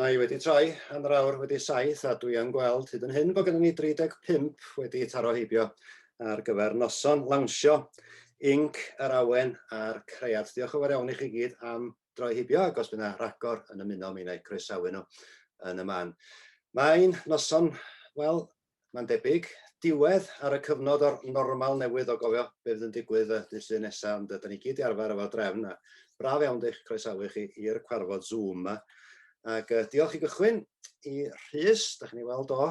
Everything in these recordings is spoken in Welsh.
Mae wedi troi hanner awr wedi saith a dwi yn gweld hyd yn hyn bod gennym ni 35 wedi taro heibio ar gyfer noson lawnsio Inc yr Awen a'r Cread. Diolch yn fawr iawn i chi gyd am droi heibio ac os bydd yna ragor yn ymuno mi wna i croesawu nhw yn y man. Mae'n noson, wel, Mae'n debyg, diwedd ar y cyfnod o'r normal newydd o gofio be fydd yn digwydd y dydd Llun nesa, ond da ni gyd i arfer efo'r drefn a braf iawn d'eich croesawu chi i'r cwarfod Zoom yma. Ac uh, diolch i gychwyn i Rhys, da chi'n ei weld o,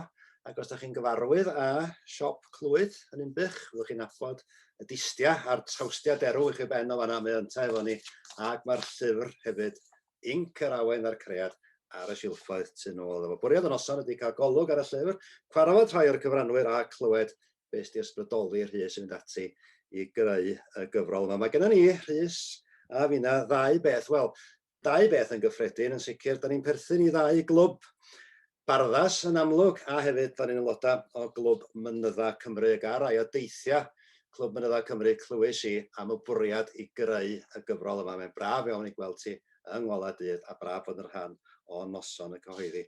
ac os da chi'n gyfarwydd â siop Clwyd yn Inbych, fyddwch chi'n nabod y distia a'r trawstia derw i chi ben o fanna, mae yntau efo ni, ac mae'r llyfr hefyd Inc yr awen a'r cread ar y silffoedd tu nôl iddo fo. Bwriad y noson ydy cael golwg ar y llyfr, cwarafod rhai o'r cyfranwyr a clywed beth sydd ysbrydoli Rhys i fynd ati i greu y gyfrol yma. Mae gennym ni, Rhys a finna, ddau beth, wel, dau beth yn gyffredin yn sicr. Da ni'n perthyn i ddau glwb Barddas yn amlwg, a hefyd da ni'n aelodau o Glwb Mynydda Cymru ac ar rai o deithiau Clwb Mynydda Cymru clywais i am y bwriad i greu y gyfrol yma. Mae'n braf iawn i gweld ti yng ngolau dydd a braf bod yn rhan o noson y cyhoeddi.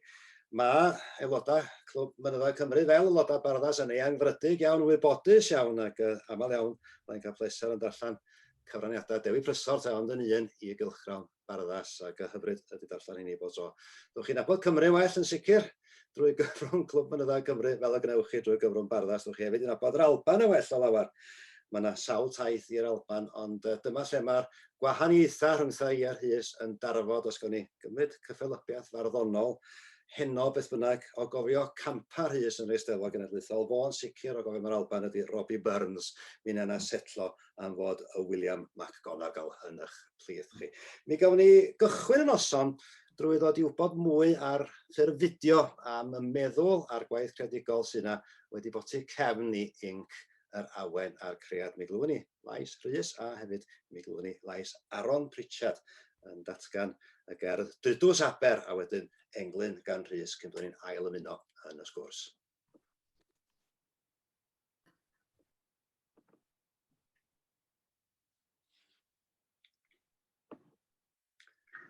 Mae aelodau Clwb Mynydda Cymru fel aelodau Barddas yn eangfrydig iawn, wybodus iawn ac uh, aml iawn mae'n cael pleser yn darllen cyfraniadau Dewi Prysor ta ond yn un i gylchgrawn Barddas ac hyfryd ydy darllen heini bob tro. Dewch chi nabod Cymru well yn sicr drwy gyfrwng Clwb Mynydda Cymru fel y gwnewch chi drwy gyfrwng Barddas. Dewch chi hefyd i nabod yr Alban yn well o lawer. Mae yna sawl taith i'r Alban, ond dyma lle mae'r gwahaniaethau rhwngtha i a Rhys yn darfod os gawn ni gymryd cyffelybiaeth farddonol heno beth bynnag o gofio campa Rhys yn yr Eisteddfod Genedlaethol, fo'n sicr o gofio mae'r Alban ydy Robbie Burns, mi yna setlo am fod y William McGonagall yn eich plith chi. Mi gawn ni gychwyn y noson drwy ddod i wybod mwy ar ffurf fideo am y meddwl a'r gwaith creadigol sydd yna wedi bod tu cefn i inc yr awen a'r cread. Mi glywwn ni lais Rhys a hefyd mi glywwn ni lais Aaron Pritchard yn datgan y gerdd Drudws Aber a wedyn englyn gan Rhys cyn bod ni'n ail ymuno yn y sgwrs.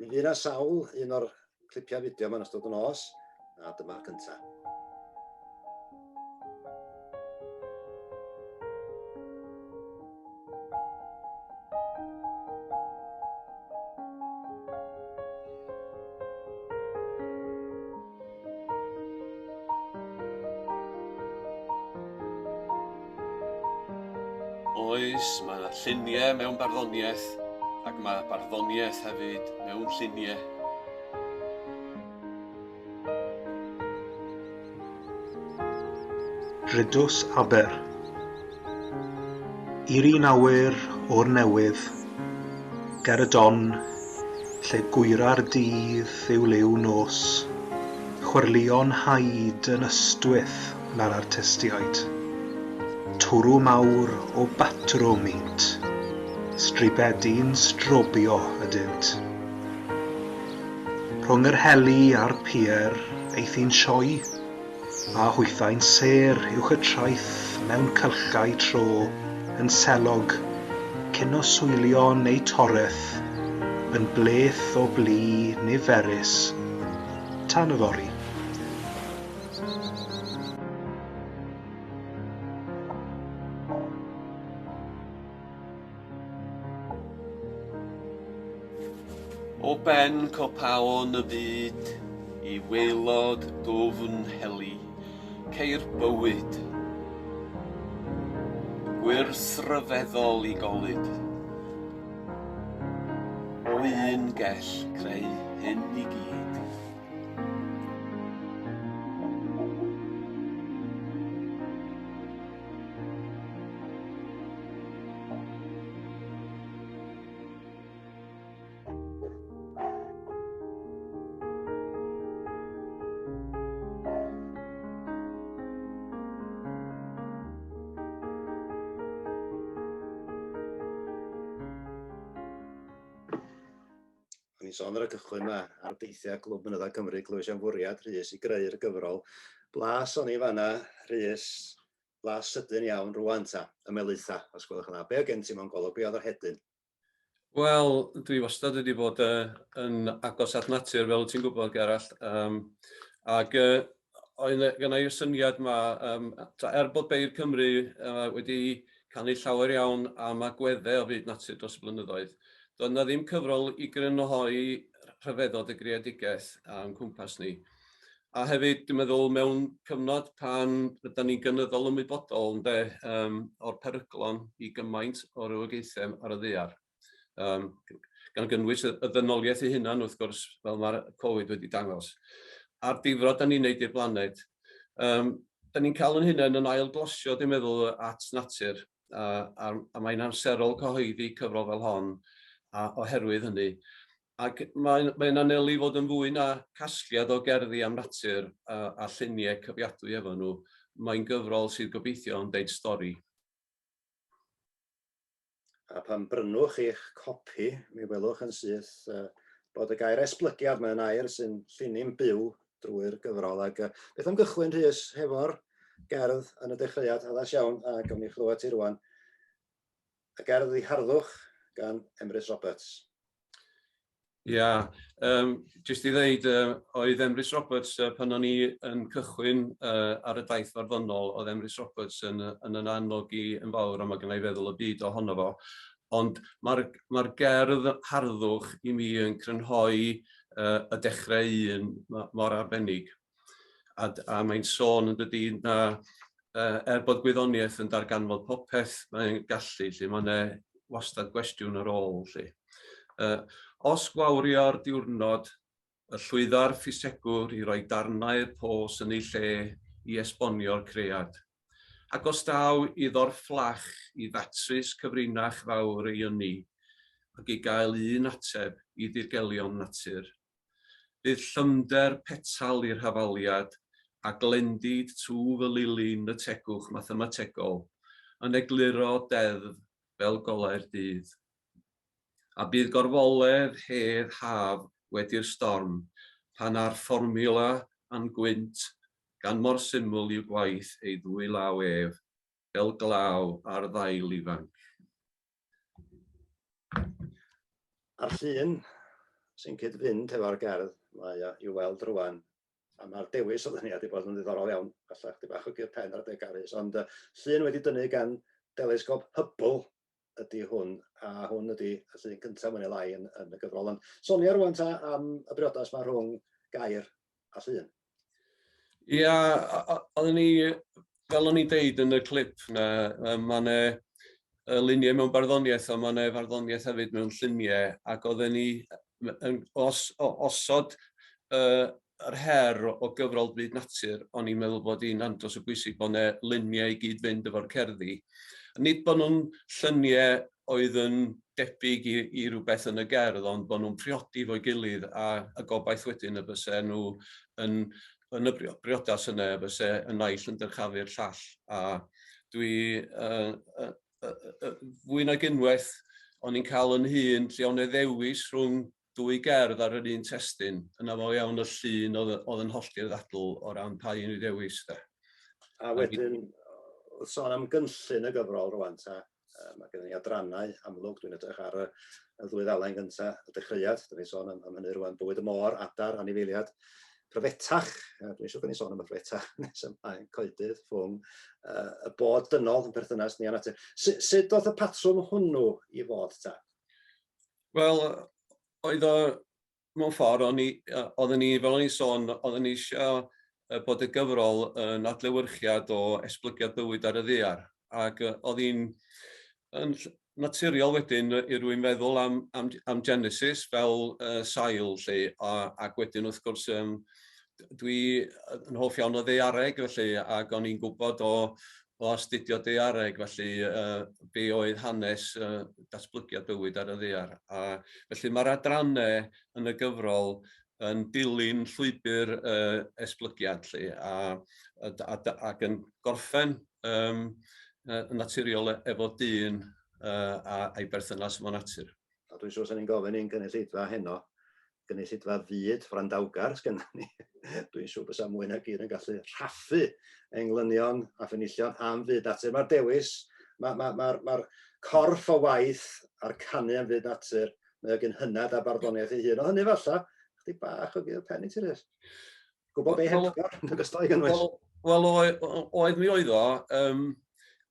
Mi fydd yna sawl un o'r clipiau fideo yma'n ystod y nos, a dyma'r cyntaf. Oes, mae yna lluniau mewn barddoniaeth, ac mae barddoniaeth hefyd mewn lluniau. Rhydws Aber. I'r un awyr o'r newydd, ger y don, Lle gwyra'r dydd yw liw nos, chwyrlïo'n haid yn ystwyth na'r artistiaid. Twrw mawr o batrwm ŷnt, stribedi'n strobio ydynt. Rhwng yr heli a'r pier aeth un sioe. A hwythau'n sêr uwch y traeth mewn cylchau tro yn selog, cyn noswylion eu toreth yn bleth o blu niferus tan yfory. O ben copaon y byd i waelod dwfn heli, ceir bywyd. Gwyrth ryfeddol i golud. O un gell creu hyn i gyd. O'n i'n sôn ar y cychwyn 'ma ar deithiau Clwb Mynydda Cymru, clywais am fwriad Rhys i greu'r gyfrol. Blas o'n i fanna, Rhys, blas sydyn iawn rwan ta, ymelaetha, os gwelwch yn dda. Be oedd gen ti mewn golwg? Be oedd yr hedyn? Wel, dwi wastad wedi bod yn agos at natur, fel wyt ti'n gwybod, Gerallt. Ac oedd gynna i'r syniad 'ma, er bod Beirdd Cymru wedi canu llawer iawn am agweddau o fyd natur dros y blynyddoedd, doedd 'na ddim cyfrol i grynhoi rhyfeddod y greadigaeth a'n cwmpas ni. A hefyd, dwi'n meddwl, mewn cyfnod pan rydyn ni'n gynyddol ymwybodol ynde, o'r peryglon i gymaint o rywogaethau ar y ddaear, gan gynnwys y ddynoliaeth ei hunan, wrth gwrs, fel mae'r Covid wedi dangos, a'r difrod da ni'n neud i'r blaned. Da ni'n cael yn hunain yn ail-glosio, dwi'n meddwl, at natur, a, a, a mae'n amserol cyhoeddi cyfrol fel hon a, oherwydd hynny. Ac mae'n mae anelu fod yn fwy na casgliad o gerddi am natur a, a lluniau cyfiadwy efo nhw. Mae'n gyfrol sydd gobeithio yn deud stori. A pan brynwch eich copi, mi welwch yn syth bod y gair esblygiad, mae'n air sy'n llinyn byw drwy'r gyfrol. Ac beth am gychwyn, Rhys, hefo'r gerdd yn y dechreuad, addas iawn, a gawn ni chlywed ti rwan. Y gerdd i harddwch gan Emrys Roberts. Ia, um, jyst i ddeud, oedd Emrys Roberts, pan o'n i yn cychwyn ar y daith farddonol, oedd Emrys Roberts yn, yn yn annog i yn fawr, a mae gennau feddwl y byd ohono fo. Ond mae'r mae gerdd harddwch i mi yn crynhoi y dechrau un mor arbennig. A, a mae'n sôn yn dydy na er bod gwyddoniaeth yn darganfod popeth mae'n gallu, lle mae yna wastad gwestiwn ar ôl. Lle. Os gwawrio'r diwrnod, y llwydda'r ffisegwr i roi darnau'r pos yn ei lle i esbonio'r cread. Ac os daw iddo'r fflach i ddatrys cyfrinach fawr ei ynni ac i gael un ateb i ddirgelion natur, Bydd llymder petal i'r hafaliad a glendid twf y lili'n y tegwch mathemategol yn egluro deddf fel golau'r dydd. A bydd gorfoledd hedd haf wedi'r storm pan â'r fformiwla a'n gwynt gan mor syml yw gwaith ei ddwy law ef fel glaw ar ddail ifanc. A'r llun sy'n cyd-fynd hefo'r gerdd, mae o i'w weld rwan, a mae'r dewis o luniau wedi bod yn ddiddorol iawn, falle chdi bach o gur pen ar adeg Garys, ond uh, llun wedi dynnu gan delesgop Hubble ydy hwn, a hwn ydy y llun cyntaf mwy neu lai yn, yn y gyfrol. Ond sonia rwan ta am y briodas mae rhwng gair a llun. Ia, oedden ni, fel o'n i'n deud yn y clip na, mae yna luniau mewn barddoniaeth, ond mae yna farddoniaeth hefyd mewn lluniau, ac oedden ni yn os, osod uh, yr her o gyfrol byd natur, o'n i'n meddwl bod hi'n andros o bwysig bod yna luniau i gyd fynd efo'r cerddi. Nid bod nhw'n lluniau oedd yn debyg i, i rywbeth yn y gerdd, ond bod nhw'n priodi fo'i gilydd a y gobaith wedyn y byse nhw yn, yn y briodas yna, y byse y naill yn dyrchafu'r llall. A dwi fwy nag unwaith o'n i'n cael yn hun lle o'n ei ddewis rhwng dwy gerdd ar yr un testun, yna fo iawn y llun oedd, oedd yn hollti'r ddadl o ran pa un i ddewis. De. A wedyn, wrth sôn am gynllun y gyfrol rwan ta, mae gennym ni adrannau amlwg, dwi'n edrych ar y, y ddwy ddalen gyntaf, y dechreuad, dyn ni'n sôn am, am hynny rwan, bywyd y môr, adar, anifeiliad, pryfetach, dwi'n siŵr bod ni'n sôn am y pryfetach nes ymlaen, coedydd, ffwng, y bod dynol yn perthynas ni â natur. Sut doedd y patrwm hwnnw i fod ta? Wel, oedd o mewn ffordd, o'n i, oedden ni, fel o'n i'n sôn, oedden ni eisiau bod y gyfrol yn adlewyrchiad o esblygiad bywyd ar y ddaear. Ac oedd hi'n yn naturiol wedyn i rwy'n feddwl am, am, am Genesis fel sail lle, a, ac wedyn wrth gwrs dwi yn hoff iawn o ddaeareg felly, ac o'n i'n gwybod o, o astudio daeareg, felly uh, be oedd hanes uh, datblygiad bywyd ar y ddaear. A felly mae'r adrannau yn y gyfrol yn dilyn llwybr uh, esblygiad lle, a, a, a, ac yn gorffen um, yn naturiol e, efo dyn uh, a'i berthynas efo natur. A dwi'n siŵr sy'n ni'n gofyn i'n gynulleidfa heno, gynulleidfa fyd wrandawgar sgynna ni. Dwi'n siŵr bysa mwy nag un yn gallu rhaffu englynion a phenillion am fyd natur. Mae'r dewis Mae'r ma, ma, ma corff o waith a'r canu am fyd natur, mae o gyn hynad a barddoniaeth ei hun. O hynny falla, chdi bach o gyr pen i ti, Rhys. Gwybod be hepgor yn ogystal i gynnwys. Wel, oedd mi oedd o, um,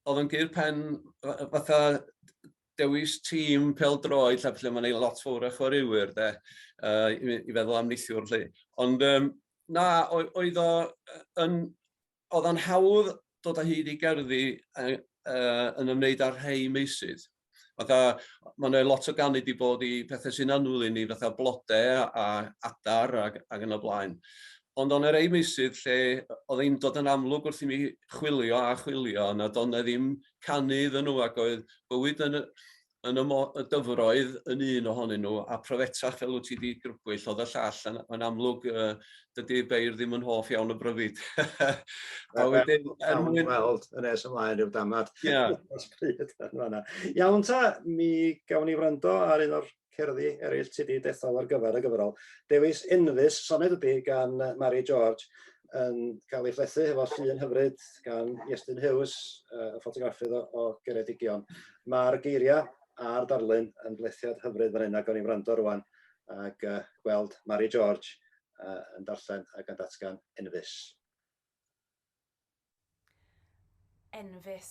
oedd yn gyr pen fatha dewis tîm pêl-droed lle, lle mae'n ei lot fawr o chwaraewyr, de, uh, i, i feddwl am neithiwr, lle. Ond um, na, oedd o yn, oedd o'n hawdd dod o hyd i gerddi uh, uh, yn ymwneud â rhai meysydd. Fatha, mae yna lot o ganu wedi bod i pethau sy'n annwyl i ni, fatha blodau a adar ac, ac yn y blaen. Ond o'n rei meysydd lle oedd hi'n dod yn amlwg wrth i mi chwilio a chwilio nad oedd 'na ddim canu iddyn nhw ac oedd bywyd yn y, yn y, y dyfroedd yn un ohonyn nhw a pryfetach fel wyt ti wedi grybwyll oedd y llall yn, yn amlwg uh, dydy beir ddim yn hoff iawn o bryfid. a wedyn er mwyn weld yn nes ymlaen rhyw damad. Ia. Iawn ta, mi gawn ni wrando ar un o'r cerddi eraill ti 'di dethol ar gyfer y gyfrol. Dewis Enfys, soned ydi gan Mari George, yn cael ei phlethu hefo llun hyfryd gan Iestyn Hughes, y ffotograffydd o, o Geredigion. Mae'r geiriau a'r darlun yn blethiad hyfryd fan hyn, ac o'n i'n wrando rwan ac uh, gweld Mari George uh, yn darllen ac yn datgan Enfys. Enfys.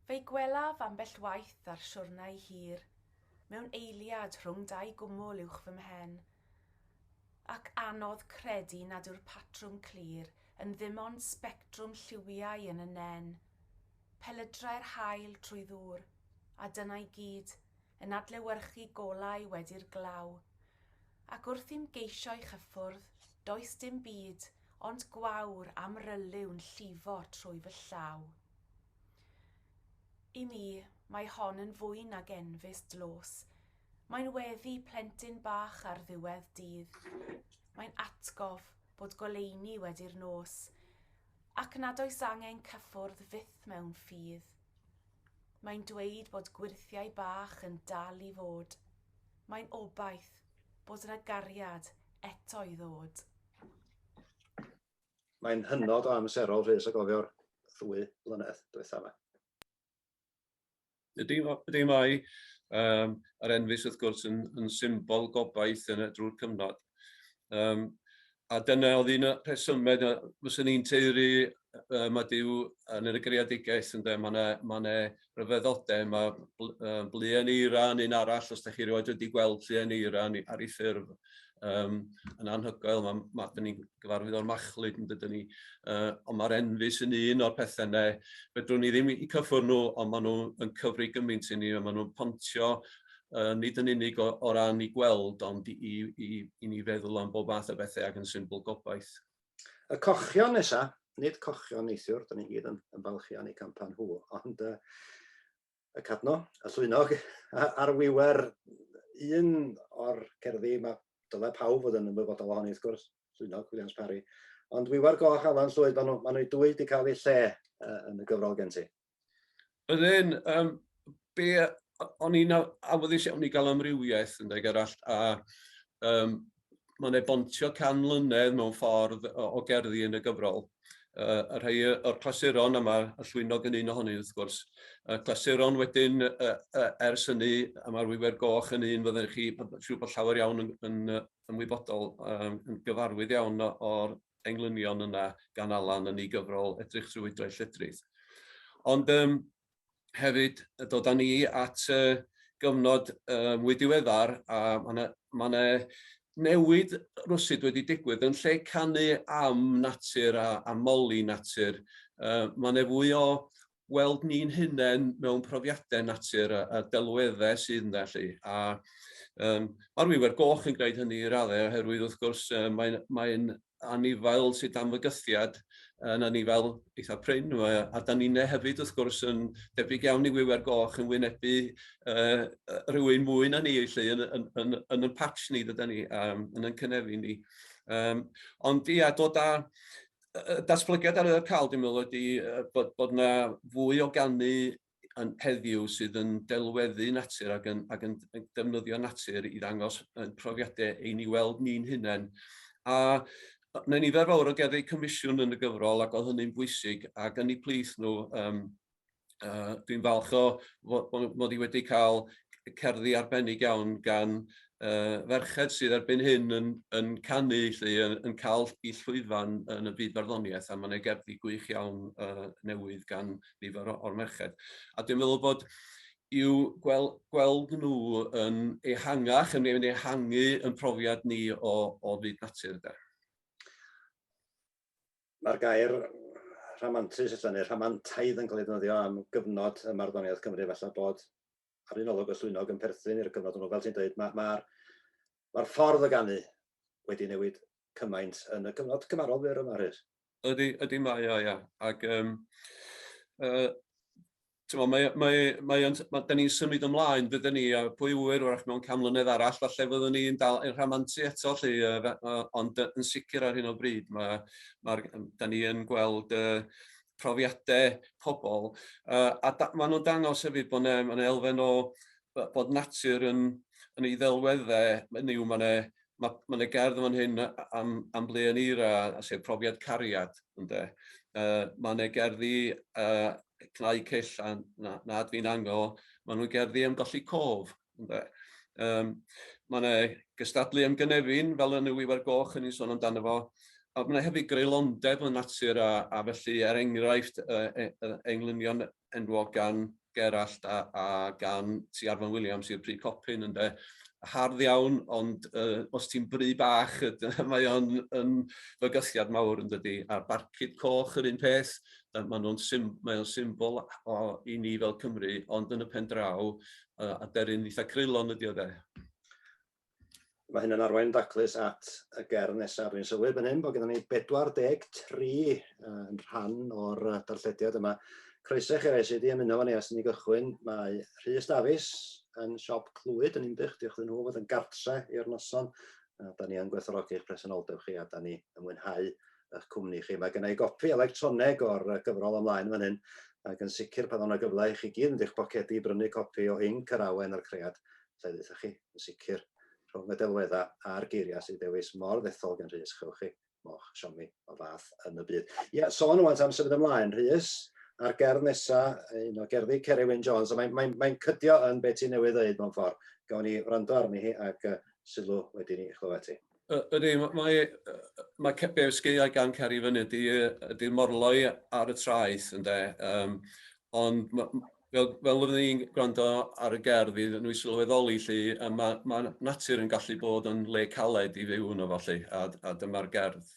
Fe'i gwelaf ambell waith ar siwrnai hir, mewn eiliad rhwng dau gwmwl uwch fy mhen, ac anodd credu nad yw'r patrwm clir yn ddim ond sbectrwm lliwiau yn y nen, pelydrau'r haul trwy ddŵr, a dyna'i gyd, yn adlewyrchu golau wedi'r glaw. Ac wrth i'm geisio'i chyffwrdd, does dim byd ond gwawr amrylyw'n llifo trwy fy llaw. I mi, mae hon yn fwy nag enfys dlos. Mae'n weddi plentyn bach ar ddiwedd dydd. Mae'n atgof bod goleuni wedi'r nos, ac nad oes angen cyffwrdd fyth mewn ffydd. Mae'n dweud bod gwyrthiau bach yn dal i fod. Mae'n obaith bod yna gariad eto i ddod. Mae'n hynod o amserol, Rhys, o gofio'r ddwy flynedd diwetha yma. Ydy, ydy mae. Um, yr enfys, wrth gwrs, yn, yn symbol gobaith yn y drwy'r cyfnod. Um, a dyna oedd un o'r rhesymau, fyswn i'n teuru uh, mae Duw yn yr greadigaeth, ynde, mae yna ma rhyfeddodau, mae uh, bluen eira yn un arall, os da chi rioed wedi gweld bluen eira ar ei ffurf, um, yn anhygoel, mae, ma, dyn ni'n gyfarwydd o'r machlud yn dydyn ni, uh, ond mae'r enfys yn un o'r pethau yna, fedrwn ni ddim i cyffwrdd nhw, ond maen nhw yn cyfri gymaint i ni, a maen nhw'n pontio uh, nid yn unig o, o ran i gweld, ond i, i, i, i ni feddwl am bob math o bethau ac yn symbol gobaith. Y cochion nesa, nid cochion neithiwr, da ni gyd yn, yn falch iawn eu campan nhw, ond uh, y cadno, y llwynog, a'r wiwer, un o'r cerddi mae dylai pawb fod yn ymwybodol ohoni wrth gwrs, llwynog, Williams Parry. Ond wiwer goch Alan Llwyd, maen nhw, maen nhw dwy wedi cael eu lle uh, yn y gyfrol gen ti. Ydyn, um, be o'n i'n awyddus iawn i gael amrywiaeth yn deg arall, a um, mae'n ei bontio can mlynedd mewn ffordd o, o gerddi yn y gyfrol. Uh, y rhai o'r clasuron yma, y llwynog yn un ohonyn wrth gwrs. Y clasuron wedyn uh, uh, ers hynny, a mae'r wiwer goch yn un fyddech chi, siŵr bod llawer iawn yn, yn ymwybodol, um, yn gyfarwydd iawn o'r englynion yna gan Alan yn ei gyfrol Edrych Trwy Wydrau Lledrith. Ond um, hefyd dod â ni at uh, gyfnod uh, mwy diweddar a mae yna ma newid rwsyd wedi digwydd yn lle canu am natur a, a moli natur. Uh, mae yna fwy o weld ni'n hunain mewn profiadau natur a, a delweddau sydd yna lly. A um, mae'r wiwer goch yn gwneud hynny i raddau oherwydd wrth gwrs uh, mae'n mae anifail sydd dan fygythiad yn anifail eitha prin. A da ni'n hefyd wrth gwrs yn debyg iawn i wiwer goch yn wynebu uh, rhywun mwy na ni felly yn, yn, yn, yn, yn patch ni dyda ni, um, yn yn cynefin ni. Um, ond ia, dod â datblygiad ar y cael, dwi'n meddwl, ydy bod, bod yna fwy o ganu yn heddiw sydd yn delweddu natur ac yn, ac yn, yn defnyddio natur i ddangos yn profiadau ein i weld ni'n hunain. A mae nifer fawr o gerddi comisiwn yn y gyfrol ac oedd hynny'n bwysig ac yn eu plith nhw um, Dwi'n falch o mod i wedi cael cerddi arbennig iawn gan ferched sydd erbyn hyn yn, yn canu, lly, yn, yn cael i llwyfan yn y byd barddoniaeth, a mae yna gerddi gwych iawn newydd gan nifer o'r merched. A dwi'n meddwl bod i'w gwel, gweld nhw yn ehangach, yn mynd ehangu yn profiad ni o, o fyd natur. De. Mae'r gair rhamantus ella, neu rhamantaidd yn cael ei ddefnyddio am gyfnod ym marddoniaeth Cymru, falle bod ar un olwg y llwynog yn perthyn i'r cyfnod hwnnw. Fel ti'n dweud, mae'r ma, ma, ma ffordd o ganu wedi newid cymaint yn y cyfnod cymharol fyr yma, Rhys. Ydy, ydy mae o, ia. Ac um, T'mo, mae, mae, mae o'n, mae, da ni'n symud ymlaen, dydyn ni, a pwy ŵyr, wrach mewn can mlynedd arall, falle fyddwn ni'n dal yn rhamantu eto, lly, ond yn sicr ar hyn o bryd, mae, mae, da ni yn gweld profiadau pobl, a da, maen nhw'n dangos hefyd bod yna ma elfen o bod natur yn, yn ei ddelweddau, hynny yw, mae yna mae ma 'na gerdd fan hyn am, am ble yn eira, sef profiad cariad, ynde. Mae 'na gerddi Cnau Cyll a na, Nad Fi'n Ango, maen nhw'n gerddi am golli cof, ynde. Um, mae 'na gystadlu am gynefin, fel yn y Wiwer Goch yn ni'n sôn amdano fo, a mae 'na hefyd greulondeb yn natur a, a felly er enghraifft englynion enwog gan Gerallt a, a gan T. Arfon Williams i'r Pryd Copyn, ynde. Hardd iawn, ond os ti'n bry bach, mae o'n yn fygythiad mawr yn dydy. A'r barcud coch yr un peth, mae nhw'n sim, mae o'n symbol o, i ni fel Cymru, ond yn y pen draw, aderyn eitha creulon ydy o de. Mae hyn yn arwain daclus at y gerdd nesaf. Dwi'n sylwi fan hyn bod gennym ni 43 yn rhan o'r darllediad yma. Croeso i chi rai sydd wedi ymuno efo ni ers i ni gychwyn. Mae Rhys Dafis yn siop Clwyd yn Inbych. Diolch iddyn nhw fod yn gartre i'r noson. Da ni yn gwerthfawrogi eich presenoldeb chi a da ni yn mwynhau eich cwmni chi. Mae gen i gopi electroneg o'r gyfrol ymlaen fan hyn ac yn sicr pan ddown gyfle i chi gyd yn eich pocedi i brynu copi o Inc yr Awen a'r Cread, lle ddeuthach chi, yn sicr, rhwng y delweddau a'r geiriau sydd dewis mor ddethol gan Rhys, chewch chi moch siomi o fath yn y byd. Ie, yeah, sôn rwan am symud ymlaen, Rhys, a'r gerdd nesa, un o gerddi Ceri Wyn Jones, a mae'n mae, mae cydio yn beth ti'n newydd ddeud mewn ffordd. Gawn ni wrando arni hi ac sylw wedyn i chlywed ti. Ydy, mae, mae be sgeiau gan Ceri fyny ydy, ydy morloi ar y traeth, ynde. Um, ond fel, fel oeddwn ni'n gwrando ar y gerdd, i nhw sylweddoli, lly, mae, mae natur yn gallu bod yn le caled i fyw yno fo, lly, a, a dyma'r gerdd.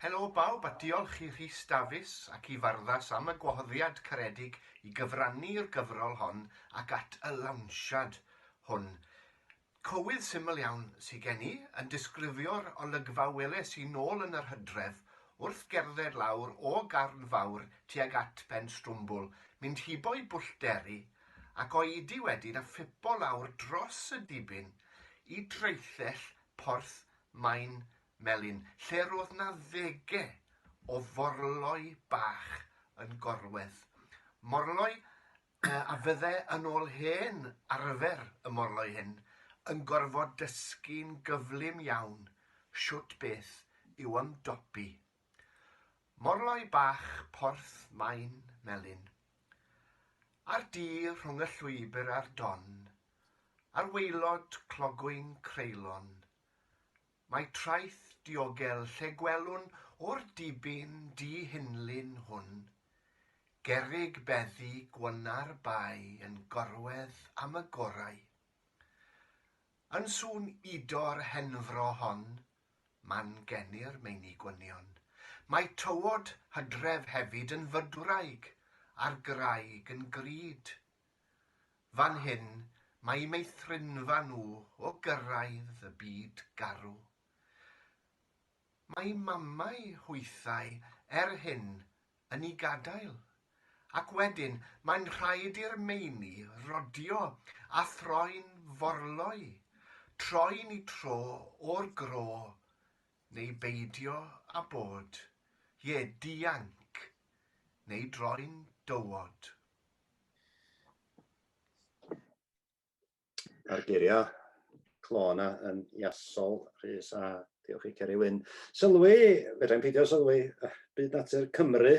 Helo bawb a diolch i Rhys Dafis ac i Farddas am y gwahoddiad caredig i gyfrannu i'r gyfrol hon ac at y lawnsiad hwn. Cywydd syml iawn sy gen i, yn disgrifio'r olygfa weles i nôl yn yr hydref wrth gerdded lawr o Garn Fawr tuag at Ben Strwmbwl, mynd hibo i Bwll Deri ac oedi wedyn a phipo lawr dros y dibyn i draethell Porth Maen Melyn, lle roedd 'na ddege o forloi bach yn gorwedd. Morloi a fydde yn ôl hen arfer y morloi hyn yn gorfod dysgu'n gyflym iawn shwt beth yw ymdopi. Morloi bach Porth Maen Melyn. Ar dir rhwng y llwybr a'r don, ar waelod clogwyn creulon, Mae traeth diogel lle gwelwn o'r dibyn di-hunlun hwn gerrig beddi gwynna'r bae yn gorwedd am y gorau. Yn sŵn udo'r henfro hon, man genir meini gwynion, mae tywod hydref hefyd yn fydwraig a'r graig yn grud. Fan hyn mae meithrinfa nhw o gyrraedd y byd garw. Mae mamau hwythau er hyn yn 'u gadael, ac wedyn mae'n rhaid i'r meini rodio a throi'n forloi, troi'n 'u tro o'r gro, neu beidio â bod, ie, dianc, neu droi'n dywod. A'r geiriau clo yna yn iasol, Rhys, a diolch i Ceri Wyn. Sylwi, fedrai'm peidio sylwi, byd natur Cymru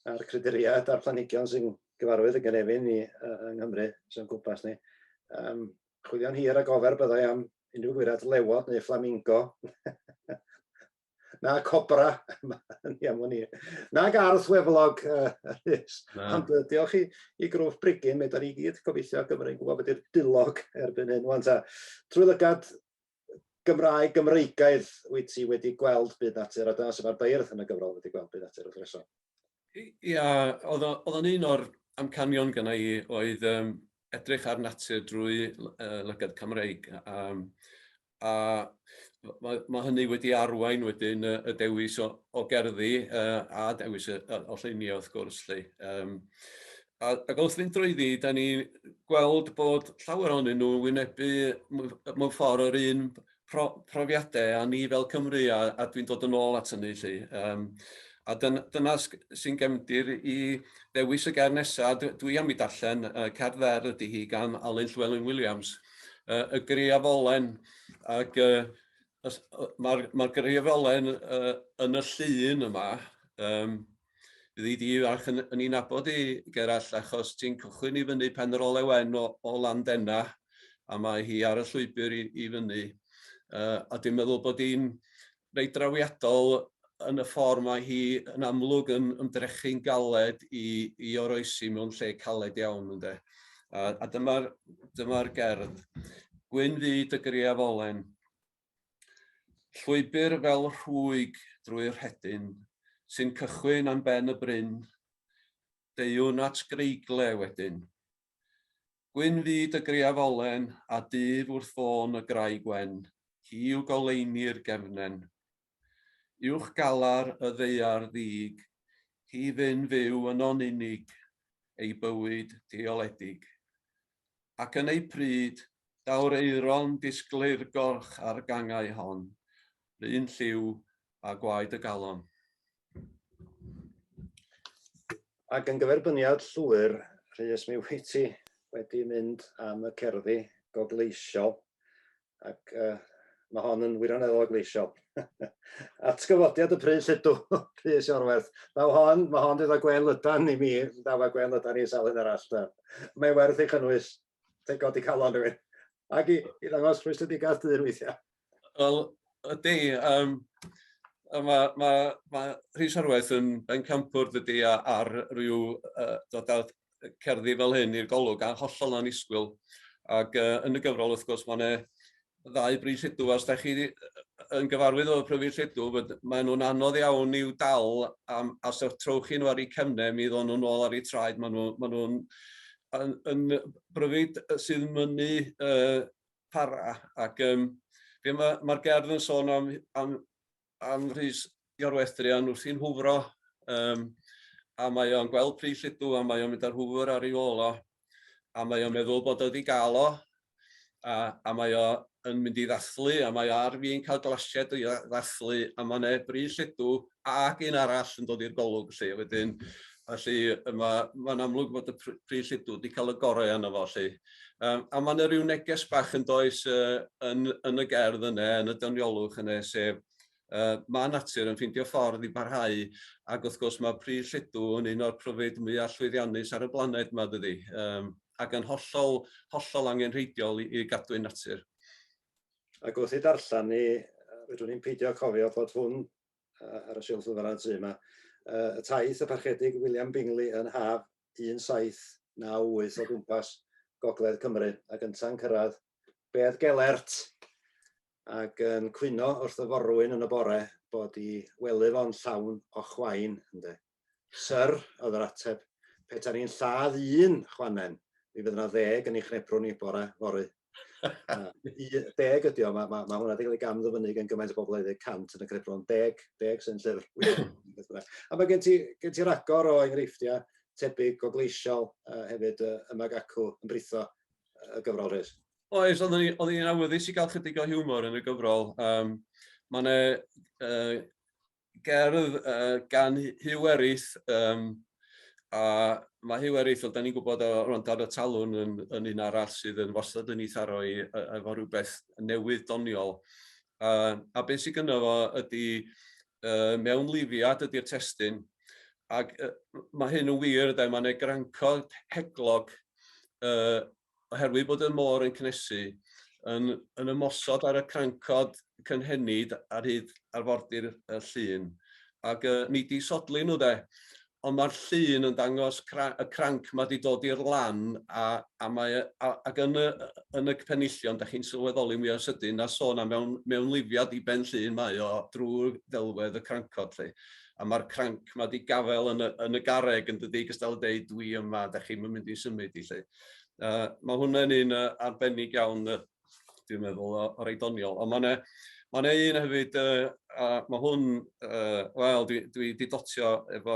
a'r creaduriaid a'r planhigion sy'n gyfarwydd yn gynefin ni yng Nghymru sy'n gwmpas ni. Um, chwilio'n hir ac ofer byddai am unrhyw gwirad lewod neu flamingo. Na cobra, ni am wn i. Na garth weflog, Rhys. Ond diolch i, i Gruff Brigyn, mae da ni gyd gobeithio Gymru'n gwybod beth yw'r dulog erbyn hyn. Wan ta, trwy lygad Gymraeg Gymreigaidd wyt ti wedi gweld byd natur, a dyna sut mae'r beirdd yn y gyfrol wedi gweld byd natur wrth reswm. Ia, oedd o'n un o'r amcanion gynna i oedd um, edrych ar natur drwy uh, lygad Cymreig. Um, a mae, mae hynny wedi arwain wedyn y, y dewis o, o gerddi uh, a dewis o, o lluniau wrth gwrs. Lle. Um, a, ac wrth fynd drwyddi, da ni gweld bod llawer ohonyn nhw'n wynebu mewn ffordd yr un pro, profiadau a ni fel Cymru, a, a dwi'n dod yn ôl at hynny. Lly. Um, a dyna, dyna sy'n gefndir i ddewis y gair nesaf. Dwi, dwi am i darllen uh, cerdd fer ydy hi gan Alun Llewelyn Williams, uh, y Griafolen, ac uh, mae'r ma Griafolen uh, yn y llun yma, um, Fyddi di fach yn, yn ei nabod i, Gerallt, achos ti'n cychwyn i fyny Pen yr Ole Wen o, o Landena, a mae hi ar y llwybr i, i fyny. Uh, a dwi'n meddwl bod hi'n reit drawiadol yn y ffordd mae hi yn amlwg yn ymdrechu'n galed i, i oroesi mewn lle caled iawn, ynde. A, a dyma'r dyma gerdd. Gwyn fyd y griafolen, Llwybr fel rhwyg drwy'r rhedyn sy'n cychwyn am ben y bryn, deuwn at greigle wedyn. Gwyn fyd y griafolen a dyf wrth fôn y graig wen, hi yw goleuni'r gefnen. Uwch galar y ddaear ddig, hi fyn fyw yno'n unig, ei bywyd dioledig. Ac yn ei pryd, daw'r aeron disgleirgorch ar gangau hon, 'run lliw â gwaed y galon. Ac yn gyferbyniad llwyr, Rhys, mi wyt ti wedi mynd am y cerddi gogleisiol, ac uh, mae hon yn wirioneddol ogleisiol. Atgyfodiad y pryd lludw, Rhys Iorwerth. Daw hon, mae hon dweud o Gwen Lydan i mi, daw a Gwen Lydan i sawl un arall. Da. Mae'n werth ei chynnwys, te godi calon rhywun. Ac i, i ddangos rhwystredigaeth dyn weithiau. Wel, ydy, um, mae ma, ma Rhys Iorwerth yn bencampwr dydy ar ryw uh, dod â cerddi fel hyn i'r golwg a hollol annisgwyl. Ac uh, yn y gyfrol, wrth gwrs, mae yna ddau brif lludw, a os da chi yn gyfarwydd o'r pryfid lludw, maen nhw'n anodd iawn i'w dal, am, a os trowch chi nhw ar eu cefnau, mi ddon nhw'n ôl ar eu traed, maen nhw'n maen nhw yn, yn bryfid sydd mynnu uh, para, ac um, mae'r ma gerdd yn sôn am, am am Rhys Iorwerth druan wrthi'n hwfro, um, a mae o'n gweld Prif Lludw a mae o'n mynd â'r hwfr ar ei ôl o, a mae o'n meddwl bod o wedi gael o, a, a mae o yn mynd i ddathlu, a mae o ar fin cael glasied i ddathlu, a mae yna Brif Lludw ac un arall yn dod i'r golwg, felly, wedyn, felly mae'n ma amlwg bod y Prif Lludw wedi cael y gorau arno fo, felly. Um, a mae yna rhyw neges bach yn does uh, yn, yn y gerdd yna, yn y doniolwch yna, sef uh, mae natur yn ffeindio ffordd i barhau, ac wrth gwrs mae prif lludw yn un o'r pryfid mwyaf llwyddiannus ar y blaned yma, dydy, um, ac yn hollol, hollol angenrheidiol i, i gadwyn natur. Ac wrth i darllen ni, rydw i'n peidio cofio bod hwn ar y silff lyfrau yn tŷ yma, y taith y Parchedig William Bingley yn haf 1798 o gwmpas Gogledd Cymru, ac ynta'n cyrraedd Bedd Gelert ac yn cwyno wrth y forwyn yn y bore bod i wely fo'n llawn o chwain, ynde. Syr, oedd yr ateb, pe ni'n lladd un chwanen, mi fydd yna ddeg yn ei chnebrwn ni bore fory. Deg ydi o, mae ma, ma hwnna wedi cael ei gam ddyfynnu gan gymaint o bobl ei 100 yn y crebron, deg, deg sy'n llyfr. A mae gen ti, gen ti ragor o enghreifftiau tebyg gogleisiol uh, hefyd uh, yma gacw yn britho y gyfrol Rhys. Oes, oeddwn i'n awyddus i gael chydig o hiwmor yn y gyfrol. Um, mae yna uh, gerdd uh, gan Huw Erith um, A mae Huw Erith, fel da ni'n gwybod o wrando ar y talwn, yn, yn un arall sydd yn wastad yn ei tharo i efo rhywbeth newydd doniol. A beth sydd gynno fo ydy mewnlifiad ydy'r testun, ac mae hyn yn wir, de, mae'n ei grancod heglog oherwydd bod y môr yn cynnesu, yn, yn ymosod ar y crancod cynhenid ar hyd arfordir y llun. Ac nid i sodli nhw de, ond mae'r llun yn dangos cra y cranc mae wedi dod i'r lan a, a mae, a, ac yn y, yn y penillion, da chi'n sylweddoli mwy o sydyn na sôn am mewn, mewnlifiad i ben llun mae o drwy ddelwedd y crancod lle. A mae'r cranc mae wedi gafael yn y, yn y garreg yn dydy, gystal y deud dwi yma, da chi'n mynd i symud i lle. Mae hwnna'n un arbennig iawn, dwi'n meddwl, o, o reit doniol. Ond mae yna ma un hefyd, a mae hwn, wel, dwi, dwi di dotio efo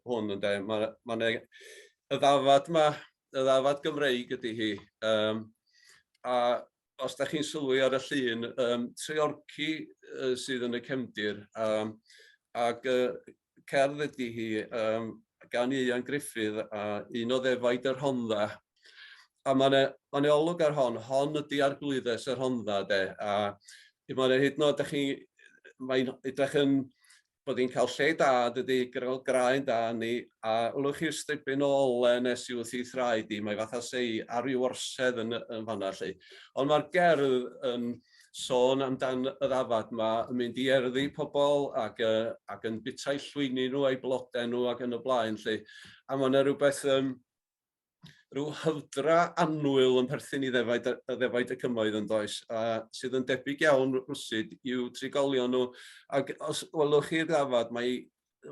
hwn yn de. Mae ma y ddafad ma, y ddafad Gymreig ydy hi. Um, a os da chi'n sylwi ar y llun, um, Treorci sydd yn y cefndir, um, ac cerdd ydy hi um, gan Ieuan Gruffydd a un o ddefaid y Rhondda. A mae yna ma olwg ar hon, hon ydy arglwyddes y Rhondda, de, a mae yna hyd yn oed, da chi, mae'n edrych yn bod hi'n cael lle da, dydy, gael graen da ni, a wlwch chi'r stribyn o ole nes i wrth ei thraed i, mae fatha sei ar ryw orsedd yn, yn fanna lle. Ond mae'r gerdd yn sôn amdan y ddafad ma yn mynd i erddi pobl ac, uh, ac yn bitau llwyni nhw a'i blodau nhw ac yn y blaen lle. A mae yna rhywbeth, um, rhyw hyfdra annwyl yn perthyn i ddefaid, y ddefaid y cymoedd yn does, a sydd yn debyg iawn rwsyd i'w trigolion nhw. Ac os welwch chi'r ddafad, mae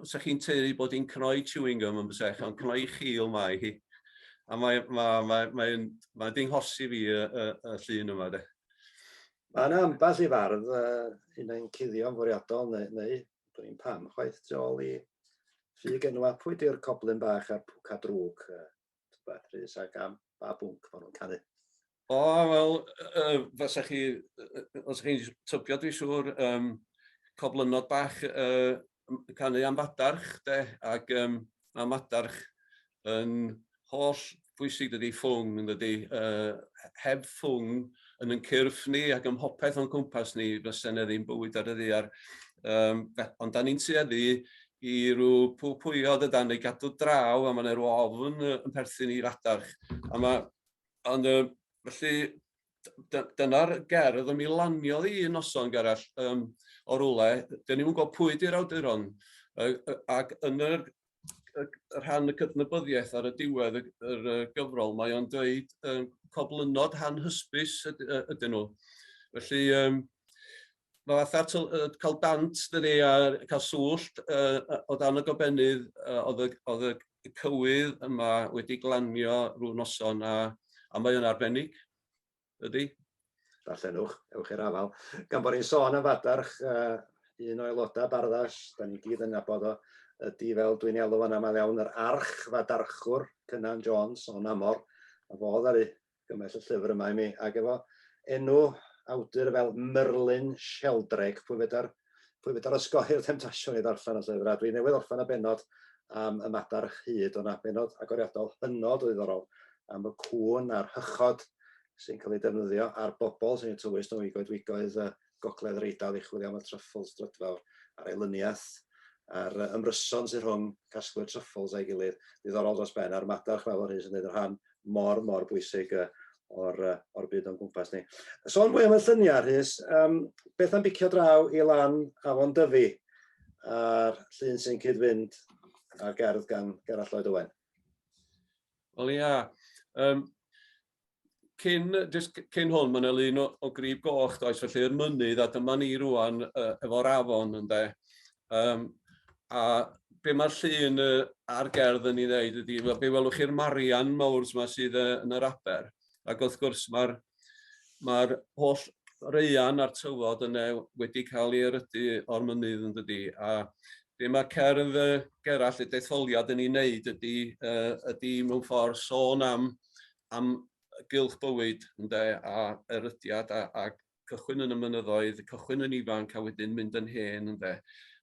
sa chi'n teulu bod hi'n cnoi chewing gum yn bysech, ond cnoi chil mae hi. A mae, mae, mae, mae'n mae dinghosi fi y, y, y llun yma, de. Mae yna ambell i fardd, uh, un yn cuddio'n fwriadol, neu, neu dwi'n i'n pam, chwaith tu ôl i ffug enwa. Pwy di'r coblyn bach a'r pwca drwg, uh, tybed, Rhys, ac am ba bwnc maen nhw'n canu? O, wel, uh, fysa chi, os chi'n tybio, dwi'n siŵr, um, coblynod bach uh, canu am fadarch, de, ac um, mae madarch yn holl bwysig dydy ffwng, yn dydy, uh, heb ffwng yn yn cyrff ni ac ym mhopeth o'n cwmpas ni, fysa yna ddim bywyd ar y ddaear. Um, ond da ni'n tueddu i rhyw pw-pwyo dydan, neu gadw draw, a mae yna rhyw ofn yn perthyn i fadarch. A mae Ond uh, felly, dyna'r gerdd y mi laniodd i un noson gerall um, o rwle. Dyn ni'n gwybod pwy di'r awduron. Uh, ac yn yr, y, rhan y cydnabyddiaeth ar y diwedd y, yr, y gyfrol, mae o'n dweud um, coblynod hanhysbys ydyn nhw. Felly, um, mae fatha cael dant, dydy, a cael swllt uh, o dan y gobennydd, uh, oedd y, oedd y cywydd yma wedi glanio rhyw noson, a, a mae o'n arbennig, ydy. Darllenwch, ewch i'r afael. Gan bod ni'n sôn am fadarch, uh, un o aelodau Barddas, da ni gyd yn nabod o, ydy fel dwi'n ei alw fan aml iawn, yr arch fadarchwr Cynan Jones o Namor, a fo ddaru gymell y llyfr yma i mi, ac efo enw awdur fel Merlin Sheldrake, pwy fedar, pwy fedar osgoi'r temtasiwn i ddarllen y llyfr, a dwi newydd orffen y bennod am y madarch hud, o'na bennod agoriadol hynod o ddiddorol am y cŵn a'r hychod sy'n cael ei defnyddio a'r bobl sy'n eu tywys nhw i goedwigoedd gogledd yr Eidal i chwilio am y truffles drydfawr a'r elyniaeth a'r ymryson sy'n rhwng casglwyr truffles a'i gilydd. Diddorol dros ben, a'r madarch fel o'r hyn sy'n gwneud y rhan mor, mor bwysig o'r, or byd o'n gwmpas ni. Sôn mwy am y lluniau, Rhys, um, beth am bicio draw i lan Afon Dyfi a'r llun sy'n cyd-fynd â'r gerdd gan Gerallt Lloyd Owen? Wel ia, um, cyn, just cyn hwn, mae yna lun o, o grib goch, does, felly yr mynydd, a dyma ni rwan uh, efo'r afon, ynde. Um, a be mae'r llun uh, a'r gerdd yn ei ddeud ydy, wel, be welwch chi'r marian mawr yma sydd uh, yn yr aber. Ac wrth gwrs mae'r mae holl reian a'r tywod yna wedi cael ei erydu o'r mynydd yn dydy. A be mae cerdd Gerallt y detholiad yn ei wneud ydy, uh, ydy mewn ffordd sôn am, am gylch bywyd ynde, a erydiad a, a cychwyn yn y mynyddoedd, cychwyn yn ifanc a wedyn mynd yn hen ynde.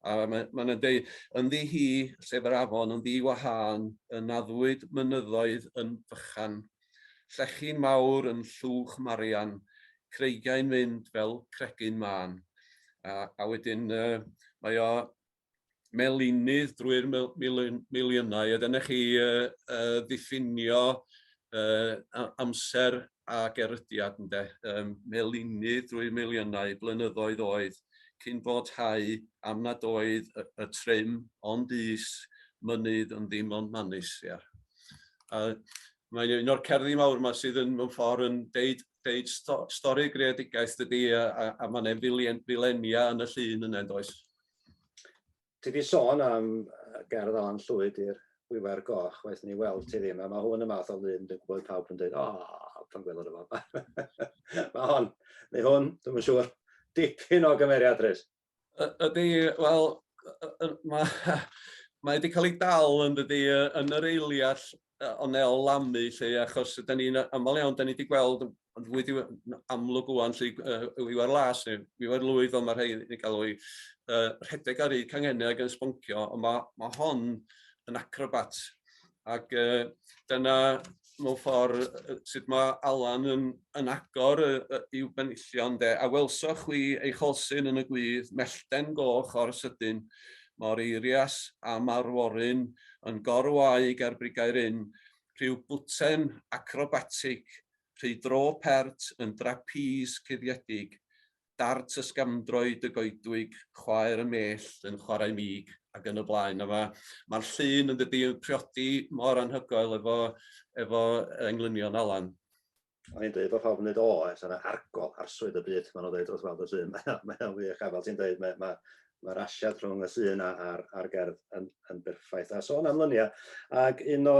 A mae'n ma deud, ynddi hi, sef yr afon, yn ddi-wahân, y naddwyd mynyddoedd yn fychan, llechi'n mawr yn llwch marian, creigiau'n mynd fel cregyn mân. A, a wedyn uh, mae o melinydd drwy'r miliynau, a dyna chi uh, uh, ddiffinio uh, amser ac erydiad, ynde? Um, melinydd drwy miliynau blynyddoedd oedd, cyn bod hau am nad oedd y, y trym ond is, mynydd yn ddim ond manus. Ia. A mae'n un o'r cerddi mawr yma sydd yn mewn ffordd yn deud, deud sto, stori greadigaeth dydy, a, a, a mae'n filenia yn y llun yna, does? Ti 'di sôn am gerdd Alan Llwyd i'r Wiwer Goch, waeth ni weld ti ddim, a mae hwn y math o lun dwi'n gwybod pawb yn dweud, o, oh, pan gwelwn yma. mae hon, neu hwn, dwi'n yn siŵr, dipyn o gymeriad, Rhys. Ydy, wel, mae mae wedi cael ei dal yn dydy yn yr eiliad o nel lamu lle, achos da ni'n aml iawn, da ni wedi gweld yn fwy amlwg ŵan 'lly yy Wiwer Las neu Wiwer Lwyd fel ma' rhei yn ei galw hi yy rhedeg ar eu cangennau ag yn sboncio, ond ma' ma' hon yn acrobat ac yy dyna mewn ffordd sut ma' Alan yn yn agor yy yy i'w benillion de. A welsoch chwi ei cholsyn yn y gwydd, mellten goch o'r sydyn, mor eirias a marworyn yn gor-waig ar brigau'r ynn, rhyw bwten acrobatig Rhy dro pert yn drapîs cuddiedig, dart ysgafndroed y goedwig, chwaer y mellt yn chwarae mig, ac yn y blaen. A mae'r ma llun yn dydy yn priodi mor anhygoel efo, efo englynion Alan. O'n i'n dweud bod pawb yn dweud, o, ers yna argol, arswyd y byd, maen nhw'n dweud wrth weld y llun. Mae'n wych, a fel ti'n dweud, mae'r ma, ma asiad rhwng y llun a'r, ar gerdd yn, yn berffaith. A sôn am lyniau, ac un o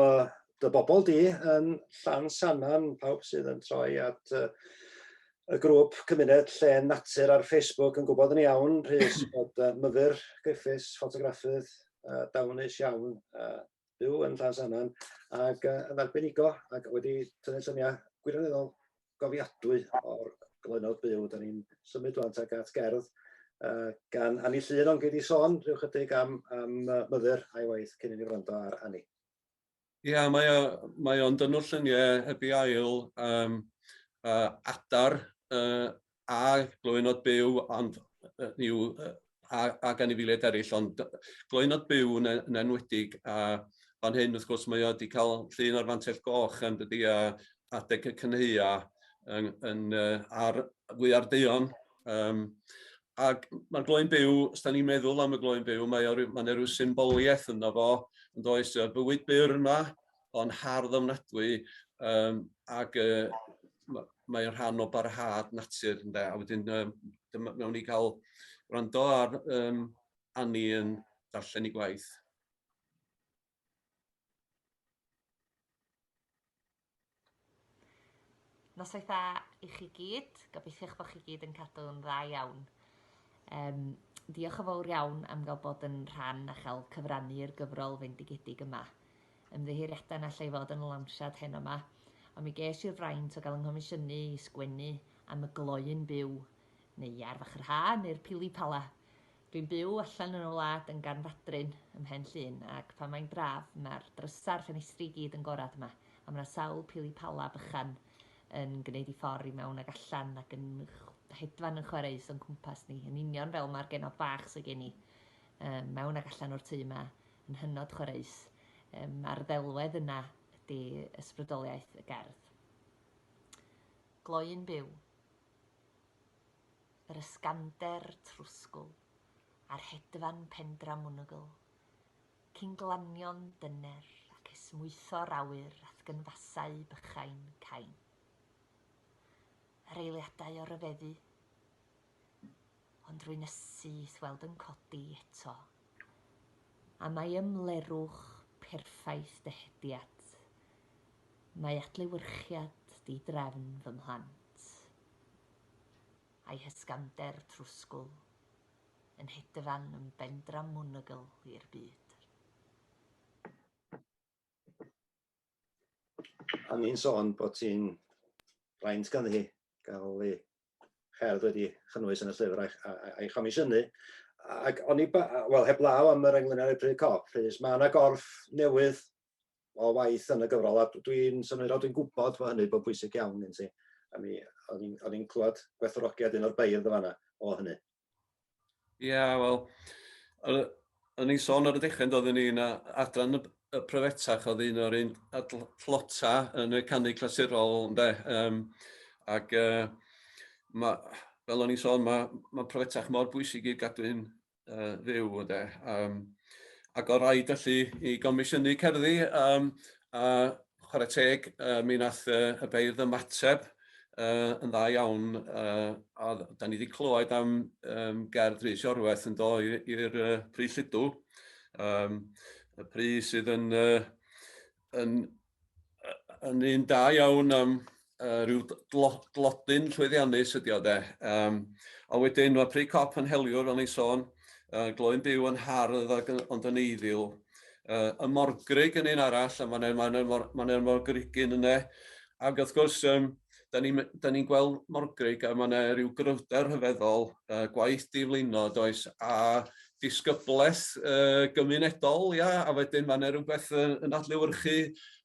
dy bobl di yn Llansannan, pawb sydd yn troi at uh, y grŵp cymuned lle natur ar Facebook yn gwybod yn iawn, Rhys, bod uh, Myfyr Griffiths, ffotograffydd uh, dawnus iawn, uh, byw yn Llansannan, ac uh, yn arbenigo ac wedi tynnu lluniau gwirioneddol gofiadwy o'r glynod byw. Da ni'n symud rwan tuag at gerdd uh, gan Anni Llŷn, ond gei di sôn rhyw chydig am, am uh, Myfyr a'i waith cyn i ni wrando ar Anni. Ia, mae o mae o'n dynnu'r lluniau heb ei ail, um, uh, adar uh, a gloÿnnod byw, ond uh, yw, uh, a, ac anifeiliaid eraill, ond gloÿnnod byw yn, yn enwedig, a fan hyn, wrth gwrs, mae o wedi cael llun o'r fantell goch yn dydy, a adeg y cynhaea yn, yn, uh, ar fwyar duon. Um, ac mae'r gloyn byw, os da ni'n meddwl am y gloyn byw, mae o, mae yna rhyw symboliaeth yno fo, yn does, y bywyd byr yma, ond hardd ofnadwy, um, ac uh, mae'n rhan o barhad natur, ynde? A wedyn, um, dyma, mewn i gael gwrando ar um, Annie yn darllen ei gwaith. Noswaith dda i chi gyd. Gobeithio'ch bod chi gyd yn cadw'n dda iawn. Um, diolch yn fawr iawn am gael bod yn rhan a chael cyfrannu i'r gyfrol fendigedig yma. Ymddiheuriadau na allai fod yn y lawnsiad heno yma, ond mi ges i'r fraint o gael yng nghomisiynu i sgwennu am y gloyn byw, neu iar fach yr ha, neu'r pili pala. Dwi'n byw allan yn y wlad yn Garn Fadryn ym Mhen Llŷn ac pan mae'n braf mae'r drysau a'r ffenestri i gyd yn gorad yma a mae 'na sawl pili pala bychan yn gwneud i ffordd i mewn ag allan ac yn hedfan yn chwareus o'n cwmpas ni, yn union fel mae'r genod bach sydd gen i um, mewn ag allan o'r tŷ yma yn hynod chwareus. Um, mae'r ddelwedd yna ydy ysbrydoliaeth y gerdd. Gloyn byw. Yr ysgander trwsgl, a'r hedfan pendramwnwgl, cyn glanio'n dyner ac esmwytho'r awyr a'th gynfasau bychain cain. Yr eiliadau o ryfeddu, ond rwy'n ysu i'th weld yn codi eto, a mae ymlerwch perffaith dy hediad, mae adlewyrchiad di-drefn fy mhlant. A'i hysgamder trwsgl yn hedfan yn bendramwnwgl i'r byd. O'n i'n sôn bod ti'n fraint ganddi hi gael ei cherdd wedi chynnwys yn y llyfr a'i, a'i chomisiynu. Ac o'n i, wel, heblaw am yr englynion i'r Pry Cop, Rhys, mae yna gorff newydd o waith yn y gyfrol, a dwi'n synhwyro, dwi'n gwybod bod hynny bod bwysig iawn i ti. A mi, o'n i'n clywed gwerthfawrogiad un o'r beirdd yn fanna o hynny. Ie, yeah, wel, o'n i'n sôn ar y dechrau, doeddwn ni'n adran y pryfetach oedd un o'r un tlota yn y canu clasurol, ynde. Um, ac uh, ma, fel o'n i'n sôn, mae ma pryfetach mor bwysig i'r gadwyn uh, fyw, ynde. Um, ac o raid felly i gomisiynu cerddi, um, a chwarae teg, uh, mi nath uh, y beirdd ymateb uh, yn dda iawn, uh, a da ni wedi clywed am um, gerdd Rhys Iorwerth yn do i'r uh, Pry Lludw, um, y pry sydd yn, uh, yn, yn un da iawn am uh, rhyw dlodyn llwyddiannus ydi o de. Um, a wedyn mae Pry Cop yn heliwr, fel ni'n sôn, uh, gloyn byw yn hardd ac yn, ond yn eiddil. Uh, y morgrig yn un arall, a mae'n ma ma ma morgrigyn yna. Ac wrth gwrs, um, da ni'n ni gweld morgrig a mae yna rhyw gryfder rhyfeddol, uh, gwaith diflino, does, a disgyblaeth uh, gymunedol, ia, a wedyn mae yna rhywbeth yn, yn adlewyrchu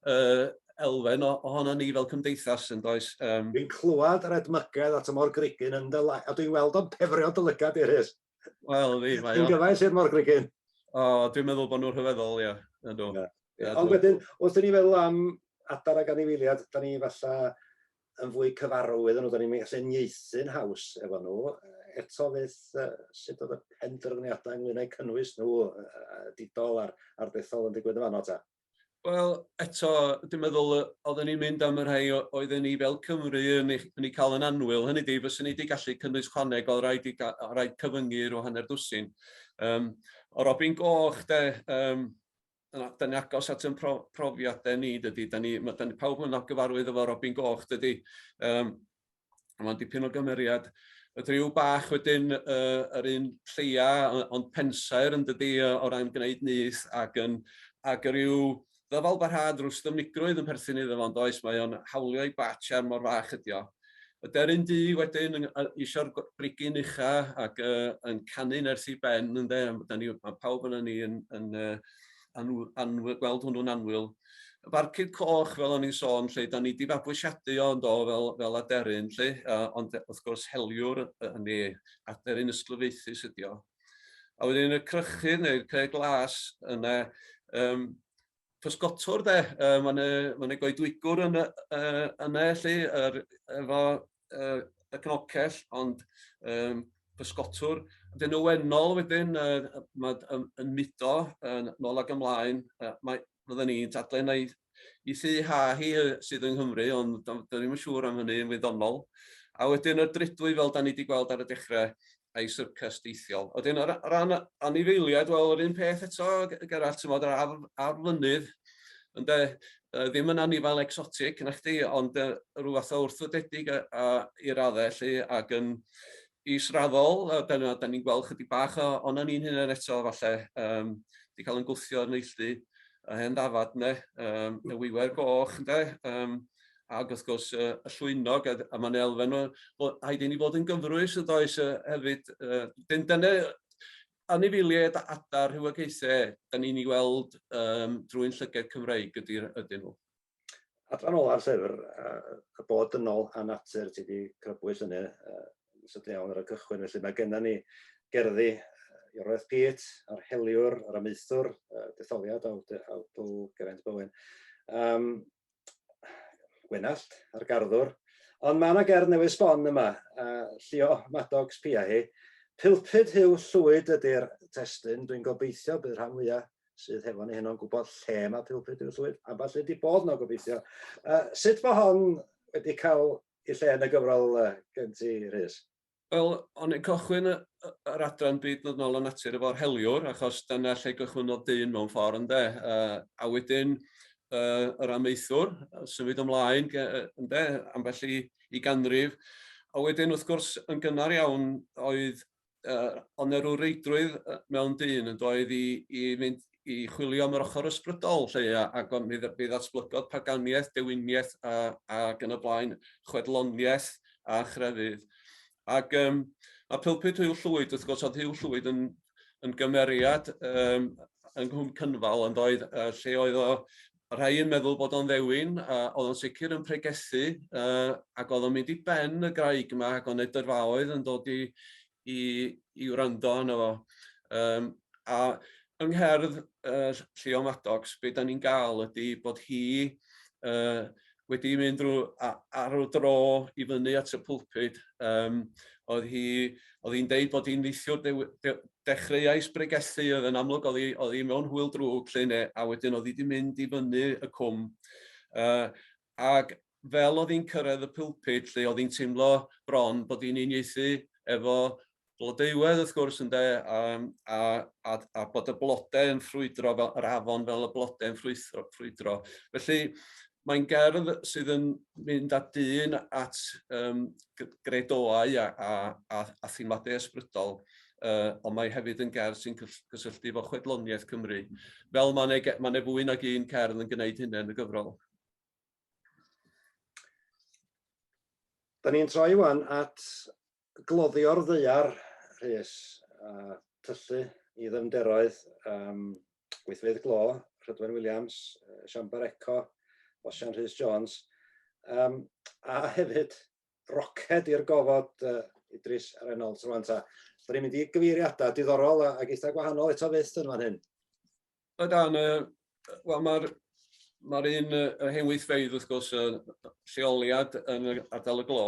uh, elfen ohono ni fel cymdeithas yn does. Um, dwi'n clywed yr edmygedd at y morgrigyn yn dy a dwi'n weld o'n pefrio dy lygad i Rhys. Wel, fi, mae o. Dwi'n gyfaill i'r morgrigyn. O, dwi'n meddwl bod nhw'n rhyfeddol, ia. Ydw. Yeah. Yeah, Ond wedyn, wrth i ni feddwl am adar ac anifeiliad, da ni falla yn fwy cyfarwydd nhw, da ni'n gallu uniaethu'n haws efo nhw. Eto fydd sut oedd y penderfyniadau ynglyn â'u cynnwys nhw didol a'r, a'r dethol yn digwydd yn fanno ta? Wel, eto, dwi'n meddwl oedden ni'n mynd am y rhai oedden ni fel Cymru yn ei, yn ei cael yn annwyl. Hynny di, fyswn ni wedi gallu cynnwys chwaneg, oedd rhaid, i, rhaid cyfyngu rhyw hanner dwsin. Um, o Robin Goch, de, um, da ni agos at yn pro, profiadau ni, dydy. Da ni, ma, da ni, pawb yn gyfarwydd efo Robin Goch, dydy. Um, Mae'n dipyn o gymeriad. Y dryw bach wedyn, uh, yr un lleia, ond pensaer yn dydy o ran gwneud nyth ac yn, ac rhyw ddyfal barhad rhyw styfnigrwydd yn perthyn iddo fo, ond oes, mae o'n hawlio i batch ar mor fach ydi o. Y deryn du wedyn yn, eisiau'r brigyn ucha ac uh, yn canu nerth i ben, ynde, da ni, mae pawb yna ni yn, yn uh, anw, anwyl, gweld hwnnw'n annwyl. Y barcud coch, fel o'n i'n sôn, lle da ni di fabwysiadu o yndo fel, fel aderyn, lle, uh, ond wrth gwrs heliwr yn ei aderyn ysglyfaethus ydi o. A wedyn y crychydd neu'r cre glas yna, um, pysgotwr de, uh, mae'n ma goedwigwr yn, uh, yna, lle, er, efo uh, y cnocell, ond um, pysgotwr. Wedyn y wennol wedyn, uh, mae yn, yn mudo yn nôl ag ymlaen. Uh, mae, fydden ni'n dadlau na i, i thu ha hi sydd yng Nghymru, ond dyn ni'n yn siŵr am hynny yn wyddonol. A wedyn y drudwy, fel da ni wedi gweld ar y dechrau, a'i syrcas deithiol. Wedyn, o ran anifeiliaid, wel, yr un peth eto, Gerallt, ti'n modd, yr ar, ar fynydd, ynde, ddim yn anifail exotic, na chdi, ond rhyw fath o wrthodedig a, a, i raddau, lle, ac yn israddol, a da, da ni'n gweld chydig bach o, ond ni'n hunain eto, falle, um, di cael yn gwthio ar neilltu, y hen ddafad, ne, um, y wiwer goch, ynde, um, ac wrth gwrs y, y llwynog, a, a mae'n elfen o, rhaid i ni fod yn gyfrwys yn does hefyd. Dyn, dyna anifeiliaid adar rhywogaethau da ni'n ei weld um, drwy'n llyged Cymreig ydy, ydyn nhw. Adran ola'r llyfr, y bod dynol a natur, ti wedi crybwyll hynny uh, sydyn iawn ar y cychwyn, felly mae gennym ni gerddi Iorwerth Peat, a'r heliwr, yr amaethwr, uh, detholiad awdl Geraint Bowen. Um, Gwenallt a'r garddwr. Ond mae yna gerdd newydd sbon yma, uh, Llio Maddox pia hi. Pilpud Huw Llwyd ydy'r testun, dwi'n gobeithio bydd rhan fwyaf sydd hefo ni heno yn gwybod lle mae Pilpud Huw Llwyd, ambell un di bod no gobeithio. Uh, sut mae hon wedi cael ei lle yn y gyfrol uh, gen ti, Rhys? Wel, o'n i'n cychwyn yr adran byd nodnol a natur efo'r heliwr, achos dyna lle gychwynnodd dyn mewn ffordd, ynde. Uh, a wedyn uh, yr amaethwr, symud ymlaen, ynde, ambell i, i ganrif. A wedyn, wrth gwrs, yn gynnar iawn, oedd uh, ond er reidrwydd mewn dyn yn doedd i, i fynd i chwilio am yr ochr ysbrydol lle, ac mi, mi ddatblygodd paganiaeth, dewiniaeth a, ac yn y blaen, chwedloniaeth a chrefydd. Ac um, a Pilpit Huw Llwyd, wrth gwrs, oedd Huw Llwyd yn yn gymeriad um, yng Nghwm Cynfal, ond oedd uh, lle oedd o rhai yn meddwl bod o'n ddewin, a oedd o'n sicr yn pregethu, uh, ac oedd o'n mynd i ben y graig yma, ac o'n dyrfaoedd yn dod i, i, i wrando arno fo. Um, a yng ngherdd uh, Llio Maddox, be da ni'n gael ydy bod hi uh, wedi mynd drwy, ar y dro i fyny at y pulpud. Um, oedd hi, oedd hi'n deud bod hi'n neithiwr de, de, dechreuais bregethu, oedd yn amlwg oedd hi, oedd hi mewn hwyl drwg lle ne, a wedyn oedd hi wedi mynd i fyny y cwm. Uh, ac fel oedd hi'n cyrraedd y pulpud lle oedd hi'n teimlo bron bod hi'n uniaethu efo Blodeuwedd wrth gwrs ynde, a, a, a, a bod y blodau yn ffrwydro fel yr afon fel y blodau yn ffrwythro, ffrwydro. Felly mae'n gerdd sydd yn mynd â dyn at um, gredoau a, a, a, a theimladau ysbrydol, uh, ond mae hefyd yn gerdd sy'n cysylltu efo chwedloniaeth Cymru. Fel mae'n e, mae fwy nag un cerdd yn gwneud hynny yn y gyfrol. Da ni'n troi wan at gloddio'r ddaear, Rhys, a tyllu i ddyfnderoedd um, gweithfeydd glo, Rhydwen Williams, Siambar Eco, Osian Rhys Jones, um, a hefyd roced i'r gofod uh, Idris Reynolds rwan ta. Da ni'n mynd i gyfeiriadau diddorol ac eitha gwahanol eto fyth yn fan hyn. Ydan, wel mae'r mae'r un yr hen weithfeydd wrth gwrs y lleoliad yn yr ardal y glo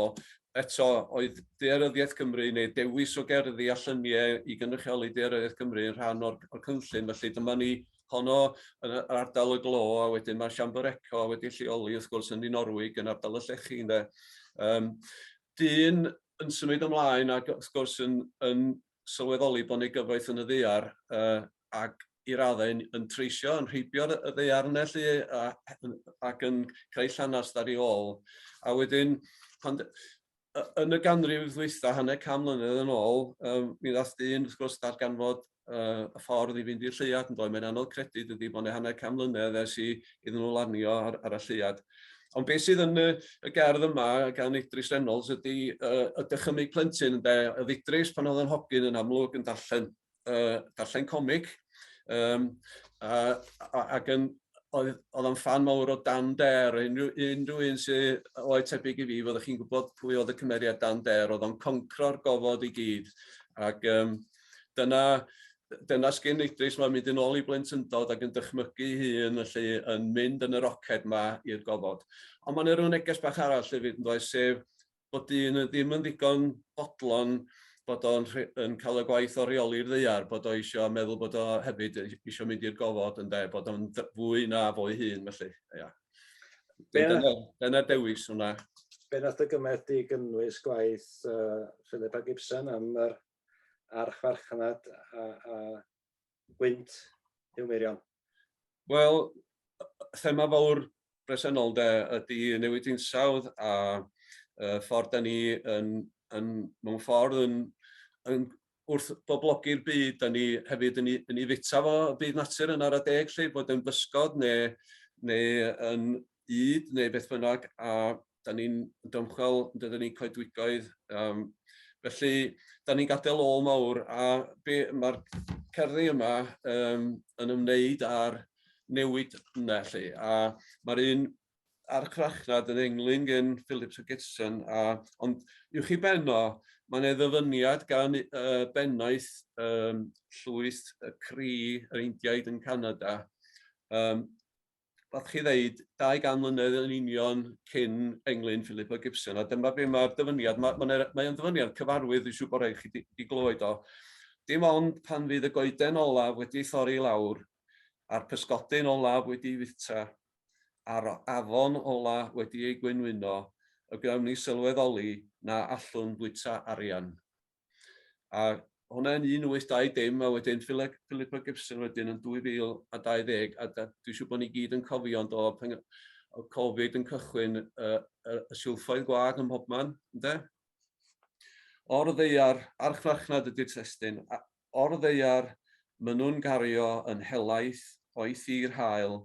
eto oedd daearyddiaeth Cymru neu dewis o gerddi a lluniau i gynrychioli daearyddiaeth Cymru yn rhan o'r, or cynllun felly dyma ni honno yn yr ardal y glo a wedyn mae Siambr Eco wedi lleoli wrth gwrs yn Dinorwig yn ardal y llechi ynde. Um, dyn yn symud ymlaen ac wrth gwrs yn, yn sylweddoli bod 'na gyfoeth yn y ddaear uh, ac i raddau yn, yn treisio, yn rheibio'r y ddaear yna 'lly, a, ac yn creu llanast ar ei ôl. A wedyn, pan, yn y ganrif ddwytha, hanner can mlynedd yn ôl, um, mi ddath dyn, wrth gwrs, darganfod uh, y ffordd i fynd i'r lleuad, yn dod. Mae'n anodd credu dydy bod yna hanner can mlynedd ers i iddyn nhw lanio ar, ar y lleuad. Ond beth sydd yn y, y gerdd yma gan Idris Reynolds ydy uh, y dychymyg plentyn, ynde? Oedd Idris pan oedd yn hogyn yn amlwg yn darllen, uh, darllen comic, um, a, a, ac yn, oedd, oedd o'n ffan mawr o Dan Dare, unrhyw, unrhyw un sydd oed tebyg i fi, fyddwch chi'n gwybod pwy oedd y cymeriad Dan Dare, oedd o'n concro'r gofod i gyd. Ac um, dyna, dyna sgyn Idris, mae'n mynd yn ôl i blentyndod ac yn dychmygu ei hun, felly yn mynd yn y roced ma i'r gofod. Ond mae'n rhyw neges bach arall hefyd, yn does, sef bod dyn ddim yn ddigon bodlon bod o'n yn cael y gwaith o reoli'r ddaear, bod o eisiau meddwl bod o hefyd eisiau mynd i'r gofod, ynde, bod o'n fwy na fo'i hun, felly, ia. Dyna, dyna dewis hwnna. Be nath dy gymell di gynnwys gwaith uh, Philippa Gibson am yr archfarchnad a, a gwynt Huw Meirion? Wel, thema fawr bresennol de ydy newid hinsawdd a uh, ffordd da ni yn, yn, mewn ffordd yn, yn wrth boblogi'r byd, da ni hefyd yn, yn ei fita fo byd natur yn ara deg lle, bod yn bysgod neu, neu yn ŷd neu beth bynnag, a da ni'n dymchwel, dydyn ni'n coedwigoedd. Um, felly, da ni'n gadael ôl mawr, a mae'r cerddi yma um, yn ymwneud â'r newid yna, lle. A mae'r un archfarchnad yn englyn gen Phillips a Gibson, a, ond uwch i ben o, mae'n ei ddyfyniad gan uh, bennaeth um, llwyth y Cri, yr Indiaid yn Canada, um, fath chi ddeud, 200 mlynedd yn union cyn englyn Philippa Gibson, a dyma be mae'r dyfyniad, mae, mae, mae o'n ddyfyniad cyfarwydd, dwi'n siŵr bod rhaid chi di, di glywed o. Dim ond pan fydd y goeden olaf wedi ei thorri i lawr, a'r pysgodyn olaf wedi ei fwyta, a'r afon olaf wedi ei gwenwyno, y gwnawn ni sylweddoli na allwn fwyta arian. A hwnna yn 1820, a wedyn Philippa Gibson wedyn yn 2020, a da, dwi'n siŵr bod ni gyd yn cofio ond o, pan o Covid yn cychwyn y, y, y silffoedd gwag ym mhobman, ynde? O'r ddaear, archfarchnad ydy'r testun, o'r ddaear, maen nhw'n gario yn helaeth o'i thir hael,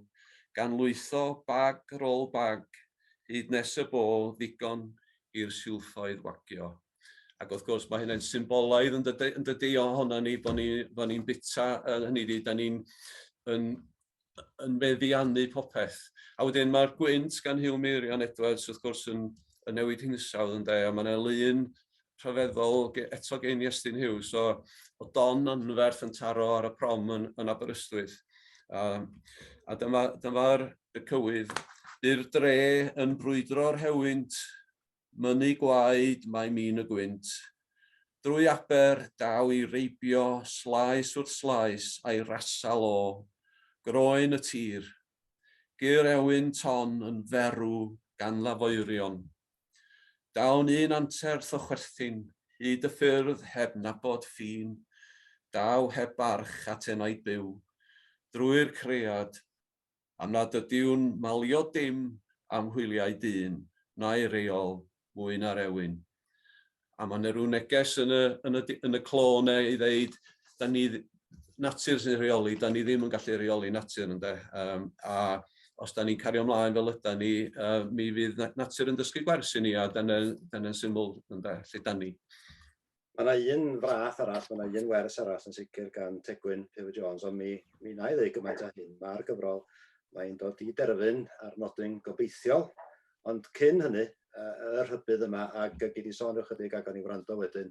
gan lwytho bag ar ôl bag, hyd nes y bo ddigon i'r silffoedd wagio. Ac wrth gwrs mae hynny'n symbolaidd yn dydy, yn dydy ohono ni bod ni'n ni, ni bita, hynny ydi, da ni'n yn, yn meddiannu popeth. A wedyn mae'r gwynt gan Huw Meirion Edwards wrth gwrs yn, yn newid hinsawdd ynde, a mae yna lun rhyfeddol eto gen Iestyn Hughes o, o don anferth yn taro ar y prom yn, yn Aberystwyth. A dyma, dyma'r y cywydd. Bu'r dre yn brwydro'r hewynt, mynnu gwaed mae min y gwynt. Drwy aber daw i reibio slaes wrth slaes a'i rasal o groen y tir. Gyr ewyn ton yn ferw gan lafoerion. Daw'n un anterth o chwerthin, hyd y ffyrdd heb nabod ffin, daw heb barch at enaid byw, drwy'r cread, am nad ydyw'n malio dim am hwyliau dyn, na'i reol, mwy na'r ewyn. A mae yna rhyw neges yn y, yn y, yn y clo yna i ddeud, da ni, natur sy'n rheoli, da ni ddim yn gallu rheoli natur ynde. Um, a os da ni'n cario ymlaen fel yda ni, uh, mi fydd natur yn dysgu gwers i ni a dyna'n dyna syml ynde, lle da ni. Mae yna un frath arall, mae yna un wers arall yn sicr gan Tegwyn Pugh Jones, ond mi, mi wna i ddeud gymaint â hyn. Mae'r gyfrol, mae'n dod i derfyn ar nodyn gobeithiol, ond cyn hynny, y rhybudd yma, ac gei di sôn rhyw chydig ac o'n i wrando wedyn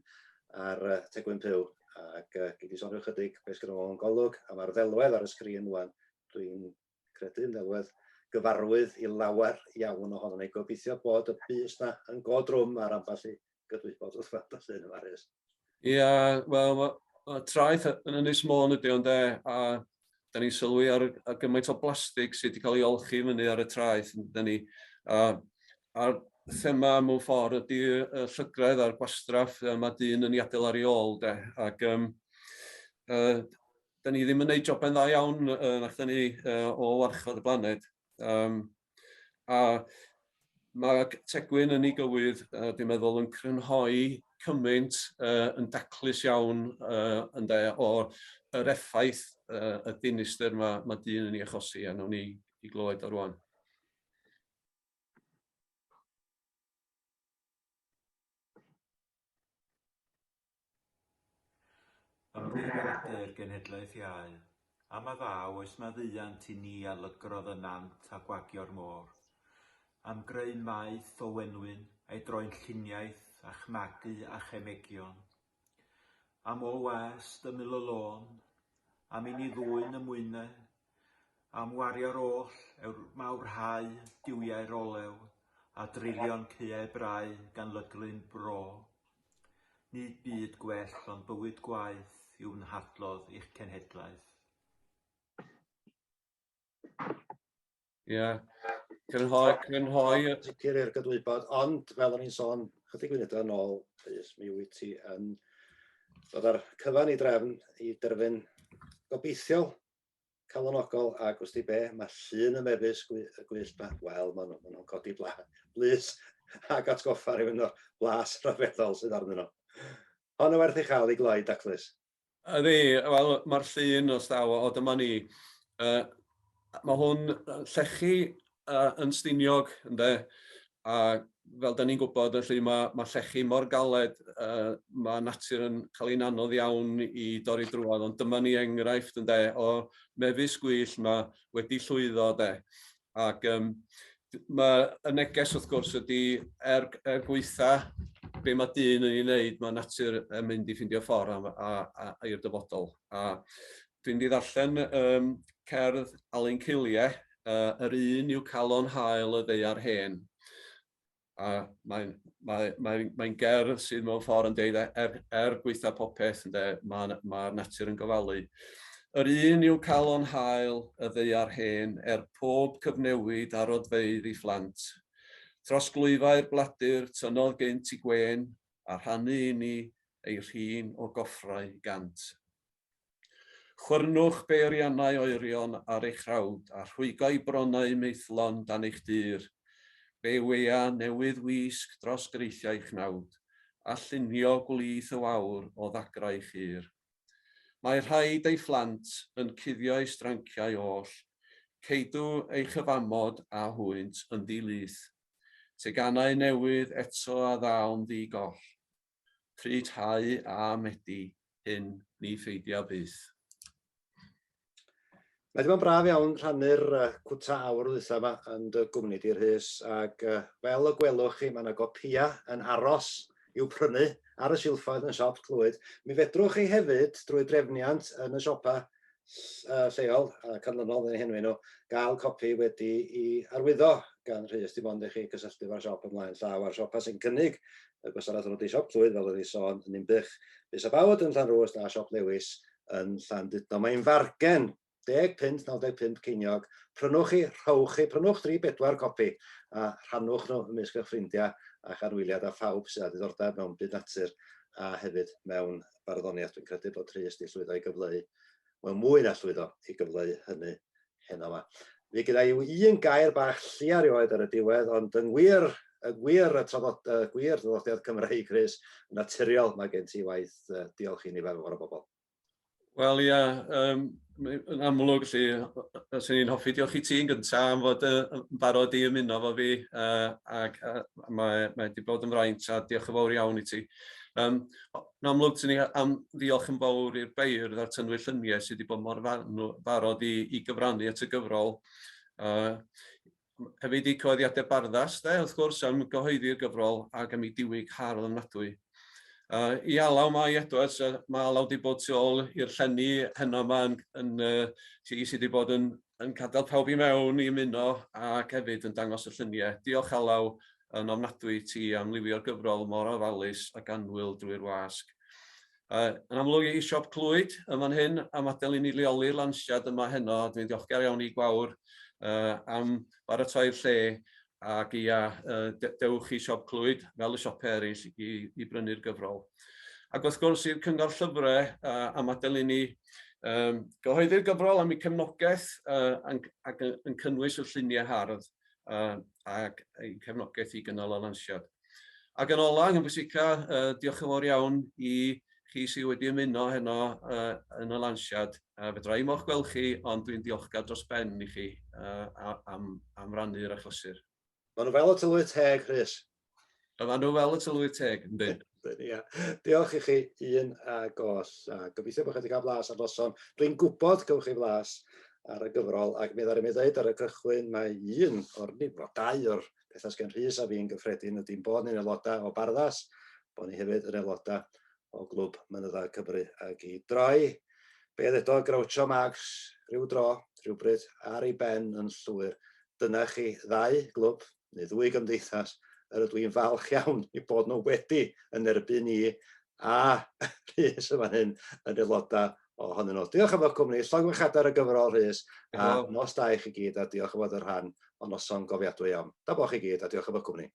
ar Tegwyn Pugh, ac gei di sôn rhyw chydig beth sgynno fo mewn golwg, a mae'r ddelwedd ar y sgrin wan, dwi'n credu yn ddelwedd gyfarwydd i lawer iawn ohono ni. Gobeithio bod y bys na yn go drwm ar ambell i gydwybod wrth weld y llun yma, Rhys. Ia, wel, mae ma traeth yn Ynys Môn ydy ond e, a da ni'n sylwi ar, ar gymaint o blastig sydd wedi cael ei olchi fyny ar y traeth, da ni. A, a'r thema mewn ffordd ydy y llygredd a'r gwastraff mae dyn yn ei adael ar ei ôl, de. Ac um, da ni ddim yn gwneud joben dda iawn uh, nac da ni uh, o warchod y blaned. Um, a mae Tegwyn yn ei gywydd, uh, dwi'n meddwl, yn crynhoi cymaint uh, yn daclus iawn uh, ynde, o'r yr effaith uh, y dinistr mae, mae dyn yn ei achosi, a nawn ni i glywed o rwan. Ymddiheuriadau i'r genhedlaeth iau, am a ddaw oes maddeuant i ni a lygrodd y nant a gwagio'r môr, am greu maeth o wenwyn a'i droi'n lluniaeth a'ch magu a chemegion, am ôl-wast ymyl y lôn, am i ni ddwyn y mwynau, am wario'r oll yw'r mawrhau duwiau'r olew a drilio'n caeau brau gan lygru'n bro. Nid byd gwell ond bywyd gwaeth yw'n hadlodd i'ch cenhedlaeth. Ie. Yeah. Crynhoi, crynhoi. Sicr i'r gydwybod, ond fel o'n i'n sôn chydig funudau yn ôl, Rhys, mi wyt ti yn dod â'r cyfan i drefn i derfyn gobeithiol calonogol ac wsti be, mae llun y mefus gwy y gwyllt 'ma, wel, maen nhw, maen nhw'n codi bla, blys ac atgoffa rhywun o'r blas rhyfeddol sydd arnyn nhw. Hon yn werth ei chael i gloi, daclus. Ydy, wel, mae'r llun os daw, o dyma ni. Uh, mae hwn llechi uh, yn Stiniog, ynde, a fel da ni'n gwybod, felly mae, mae llechi mor galed, uh, mae natur yn cael ein anodd iawn i dorri drwodd, ond dyma ni enghraifft ynde, o mefus gwyllt ma wedi llwyddo de. Ac um, mae y neges wrth gwrs ydy er, er gweitha be mae dyn yn ei wneud, mae natur yn mynd i ffindio ffordd a, a, a, a i'r dyfodol. A dwi'n di ddarllen um, cerdd Alun Cilie, uh, yr un yw calon hael y ddaear hen. A mae'n mae, mae, mae gerdd sydd mewn ffordd yn deud er, er gweitha popeth, ynde, mae'r mae natur yn gofalu. Yr un yw calon hael y ddaear hen, er pob cyfnewid ar odfeydd i phlant. Trosglwyfau'r bladur tynnodd gynt i gwên, a rhannu i ni ei rhin o goffrau gant. Chwyrnwch beiriannau oerion ar eich rhawd a rhwygo'i bronnau maethlon dan eich dur. Fe wea newydd wisg dros greithiau chnawd, a llunio gwlith y wawr o ddagrau chur. Mae rhaid ei phlant yn cuddio'i stranciau oll, ceidw ei chyfamod â hwynt yn ddi-lith. Teganau newydd eto a ddaw'n ddi-goll. Pryd hau a medi, hyn ni pheidia byth. Mae wedi bod yn braf iawn rhannu'r cwta awr ddwytha yma yn dy gwmni di Rhys ac fel y gwelwch chi mae yna gopïau yn aros i'w prynu ar y silffoedd yn siop Clwyd. Mi fedrwch chi hefyd drwy drefniant yn y siopau lleol a canlynol yn eu henwi nhw gael copi wedi i arwyddo gan Rhys dim ond i chi gysylltu efo'r siop ymlaen llaw a'r siopau sy'n cynnig y gwasanaeth hwnnw di Siop Clwyd fel oedd ei sôn yn Ninbych, Bys a Bawd yn Llanrwst a Siop Lewis yn Llandudno. Mae'n fargen, 10 punt, 95 ceiniog. Prynwch chi, rhowch chi, prynwch 3, 4 copi a rhannwch nhw ymysg eich ffrindiau a'ch anwyliad a phawb sydd â diddordeb mewn byd natur a hefyd mewn barddoniaeth. Dwi'n credu bod Rhys wedi llwyddo i gyfleu, wel mwy na llwyddo i gyfleu hynny heno yma. Fi gyda i un gair bach llia rioed ar y diwedd, ond yng ngwir, y gwir y traddod, y gwir draddodiad Cymreig, Rhys, naturiol, mae gen ti waith uh, diolch i nifer fawr o bobl. Wel ia, um, yn amlwg, felly, swn i'n hoffi diolch i ti yn gyntaf am fod yn barod i ymuno fo fi, uh, ac uh, mae, mae wedi bod yn fraint a diolch yn fawr iawn i ti. Um, yn amlwg, swn i am ddiolch yn fawr i'r beirdd a'r tynwyr lluniau sydd wedi bod mor barod i, i gyfrannu at y gyfrol. Uh, Hefyd i Cyhoeddiadau Barddas, de, wrth gwrs, am gyhoeddi'r gyfrol ac am ei diwyg hardd ofnadwy. Uh, I Alaw mae Edwards, uh, mae Alaw wedi bod tu ôl i'r llenni heno yma yn, yn, uh, sydd wedi bod yn, yn gadael pawb i mewn i ymuno ac hefyd yn dangos y lluniau. Diolch Alaw yn ofnadwy i ti am liwio'r gyfrol mor ofalus ac annwyl drwy'r wasg. Uh, yn amlwg i Siop Clwyd yn fan hyn am adael i ni leoli'r lansiad yma heno. Dwi'n ddiolchgar iawn i Gwawr uh, am baratoi'r lle ac ia, uh, dewch i Siop Clwyd fel y siopau eraill i, i brynu'r gyfrol. Ac wrth gwrs i'r Cyngor Llyfrau uh, am adael i ni um, gyhoeddi'r gyfrol am eu cefnogaeth uh, ac yn, yn cynnwys y lluniau hardd uh, ac ein cefnogaeth i gynnal y lansiad. Ac yn ola, yn bwysica, uh, diolch yn fawr iawn i chi sydd wedi ymuno heno uh, yn y lansiad. Uh, fedra i mo'ch gweld chi, ond dwi'n diolchgar dros ben i chi uh, am, am rannu'r achlysur. Maen nhw fel y tylwyth teg, Rhys. Maen nhw fel y tylwyth teg, ynddi. Ia. Diolch i chi un ag oll. A gobeithio bod chi wedi cael blas ar noson. Dwi'n gwybod gywch chi flas ar y gyfrol, ac mi ddaru mi ddeud ar y cychwyn mae un o'r, dau o'r pethau sgen Rhys a fi'n gyffredin ydy'n bod ni'n aelodau o Barddas, bod ni hefyd yn aelodau o Glwb Mynydda Cymru ac i droi be ddedodd Groucho Marx rhyw dro, rhywbryd, ar ei ben yn llwyr. Dyna chi ddau glwb, neu ddwy gymdeithas, yr ydw i'n falch iawn i bod nhw wedi yn erbyn i a Rhys yn fan hyn yn aelodau ohonyn nhw. Diolch am eich cwmni, llongyfarchiadau ar y gyfrol Rhys, a nos da i chi gyd, a diolch am fod yn rhan o noson gofiadwy iawn. Da bo chi gyd, a diolch am eich cwmni.